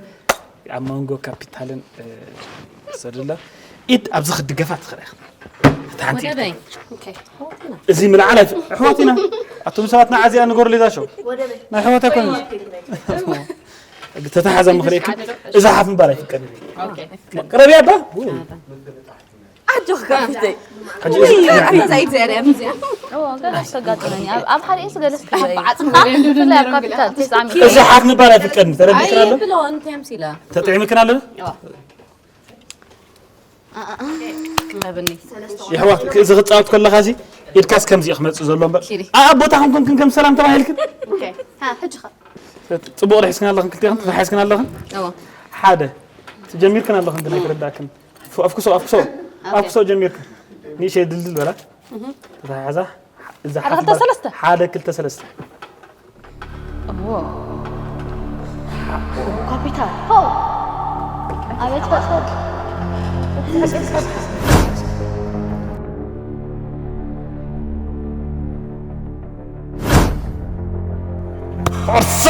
ኣብ መንጎ ካፒታልን፣ እ፣ ሰድለ ኢድ ኣብዚ ክትድገፋ ትኽእል ኢኻ። እቲ ሓንቲ ኢድ። ወደበይ እዚ ምልዓል ኣይፍ-፣ ኣሕዋት ኢና። ኣቱም ሰባት ንዓዚኣ ንገሩ ሌዛ ሸው ናይ ሕወት ኣይኮነ ተታሓዛ ምኽሪክ እዛ ሓፍ ምባል ኣይፍቀድ ቅረብ ያባ ኣጆኽ ከፍተይ ሕጂ እዚ ኣይ ዘርያ ምዚያ ገለስ ከጋጥመኒ ኣብ ሓደ ስ ገለስ ክበይ ብፍላይ ኣብ ካፒታል ተስዓሚ እዚ ሓፍ ምባል ኣይፍቀድ ተረዲእክን ኣሎ ብሎ እንታይ ምሲላ ተጥዒምክን ኣለና ቀብኒ ይሕዋት እዚ ክፃወት ከለኻ ሲ ኢድካስ ከምዚ ክመፅእ ዘሎ እምበር ኣብ ቦታኹም ኮንክን ከም ሰላም ተባሂልክን ሕጂ ኸ ፅቡቕ ርሒስክን ኣለኽን ክልቲኽን ተታሒዝክን ኣለኽን ሓደ ትጀሚርክን ኣለኽን ግን ኣይተረዳእክን ኣፍክሶ ኣፍክሶ ኣፍክሶ ጀሚርክን ንእሸ ድልድል በላ ተታሓዛ እዛ ሓደ ክልተ ሰለስተ ሓደ ክልተ ሰለስተ ካፒታል ኣቤት ፈጥፈጥ ፎርሳ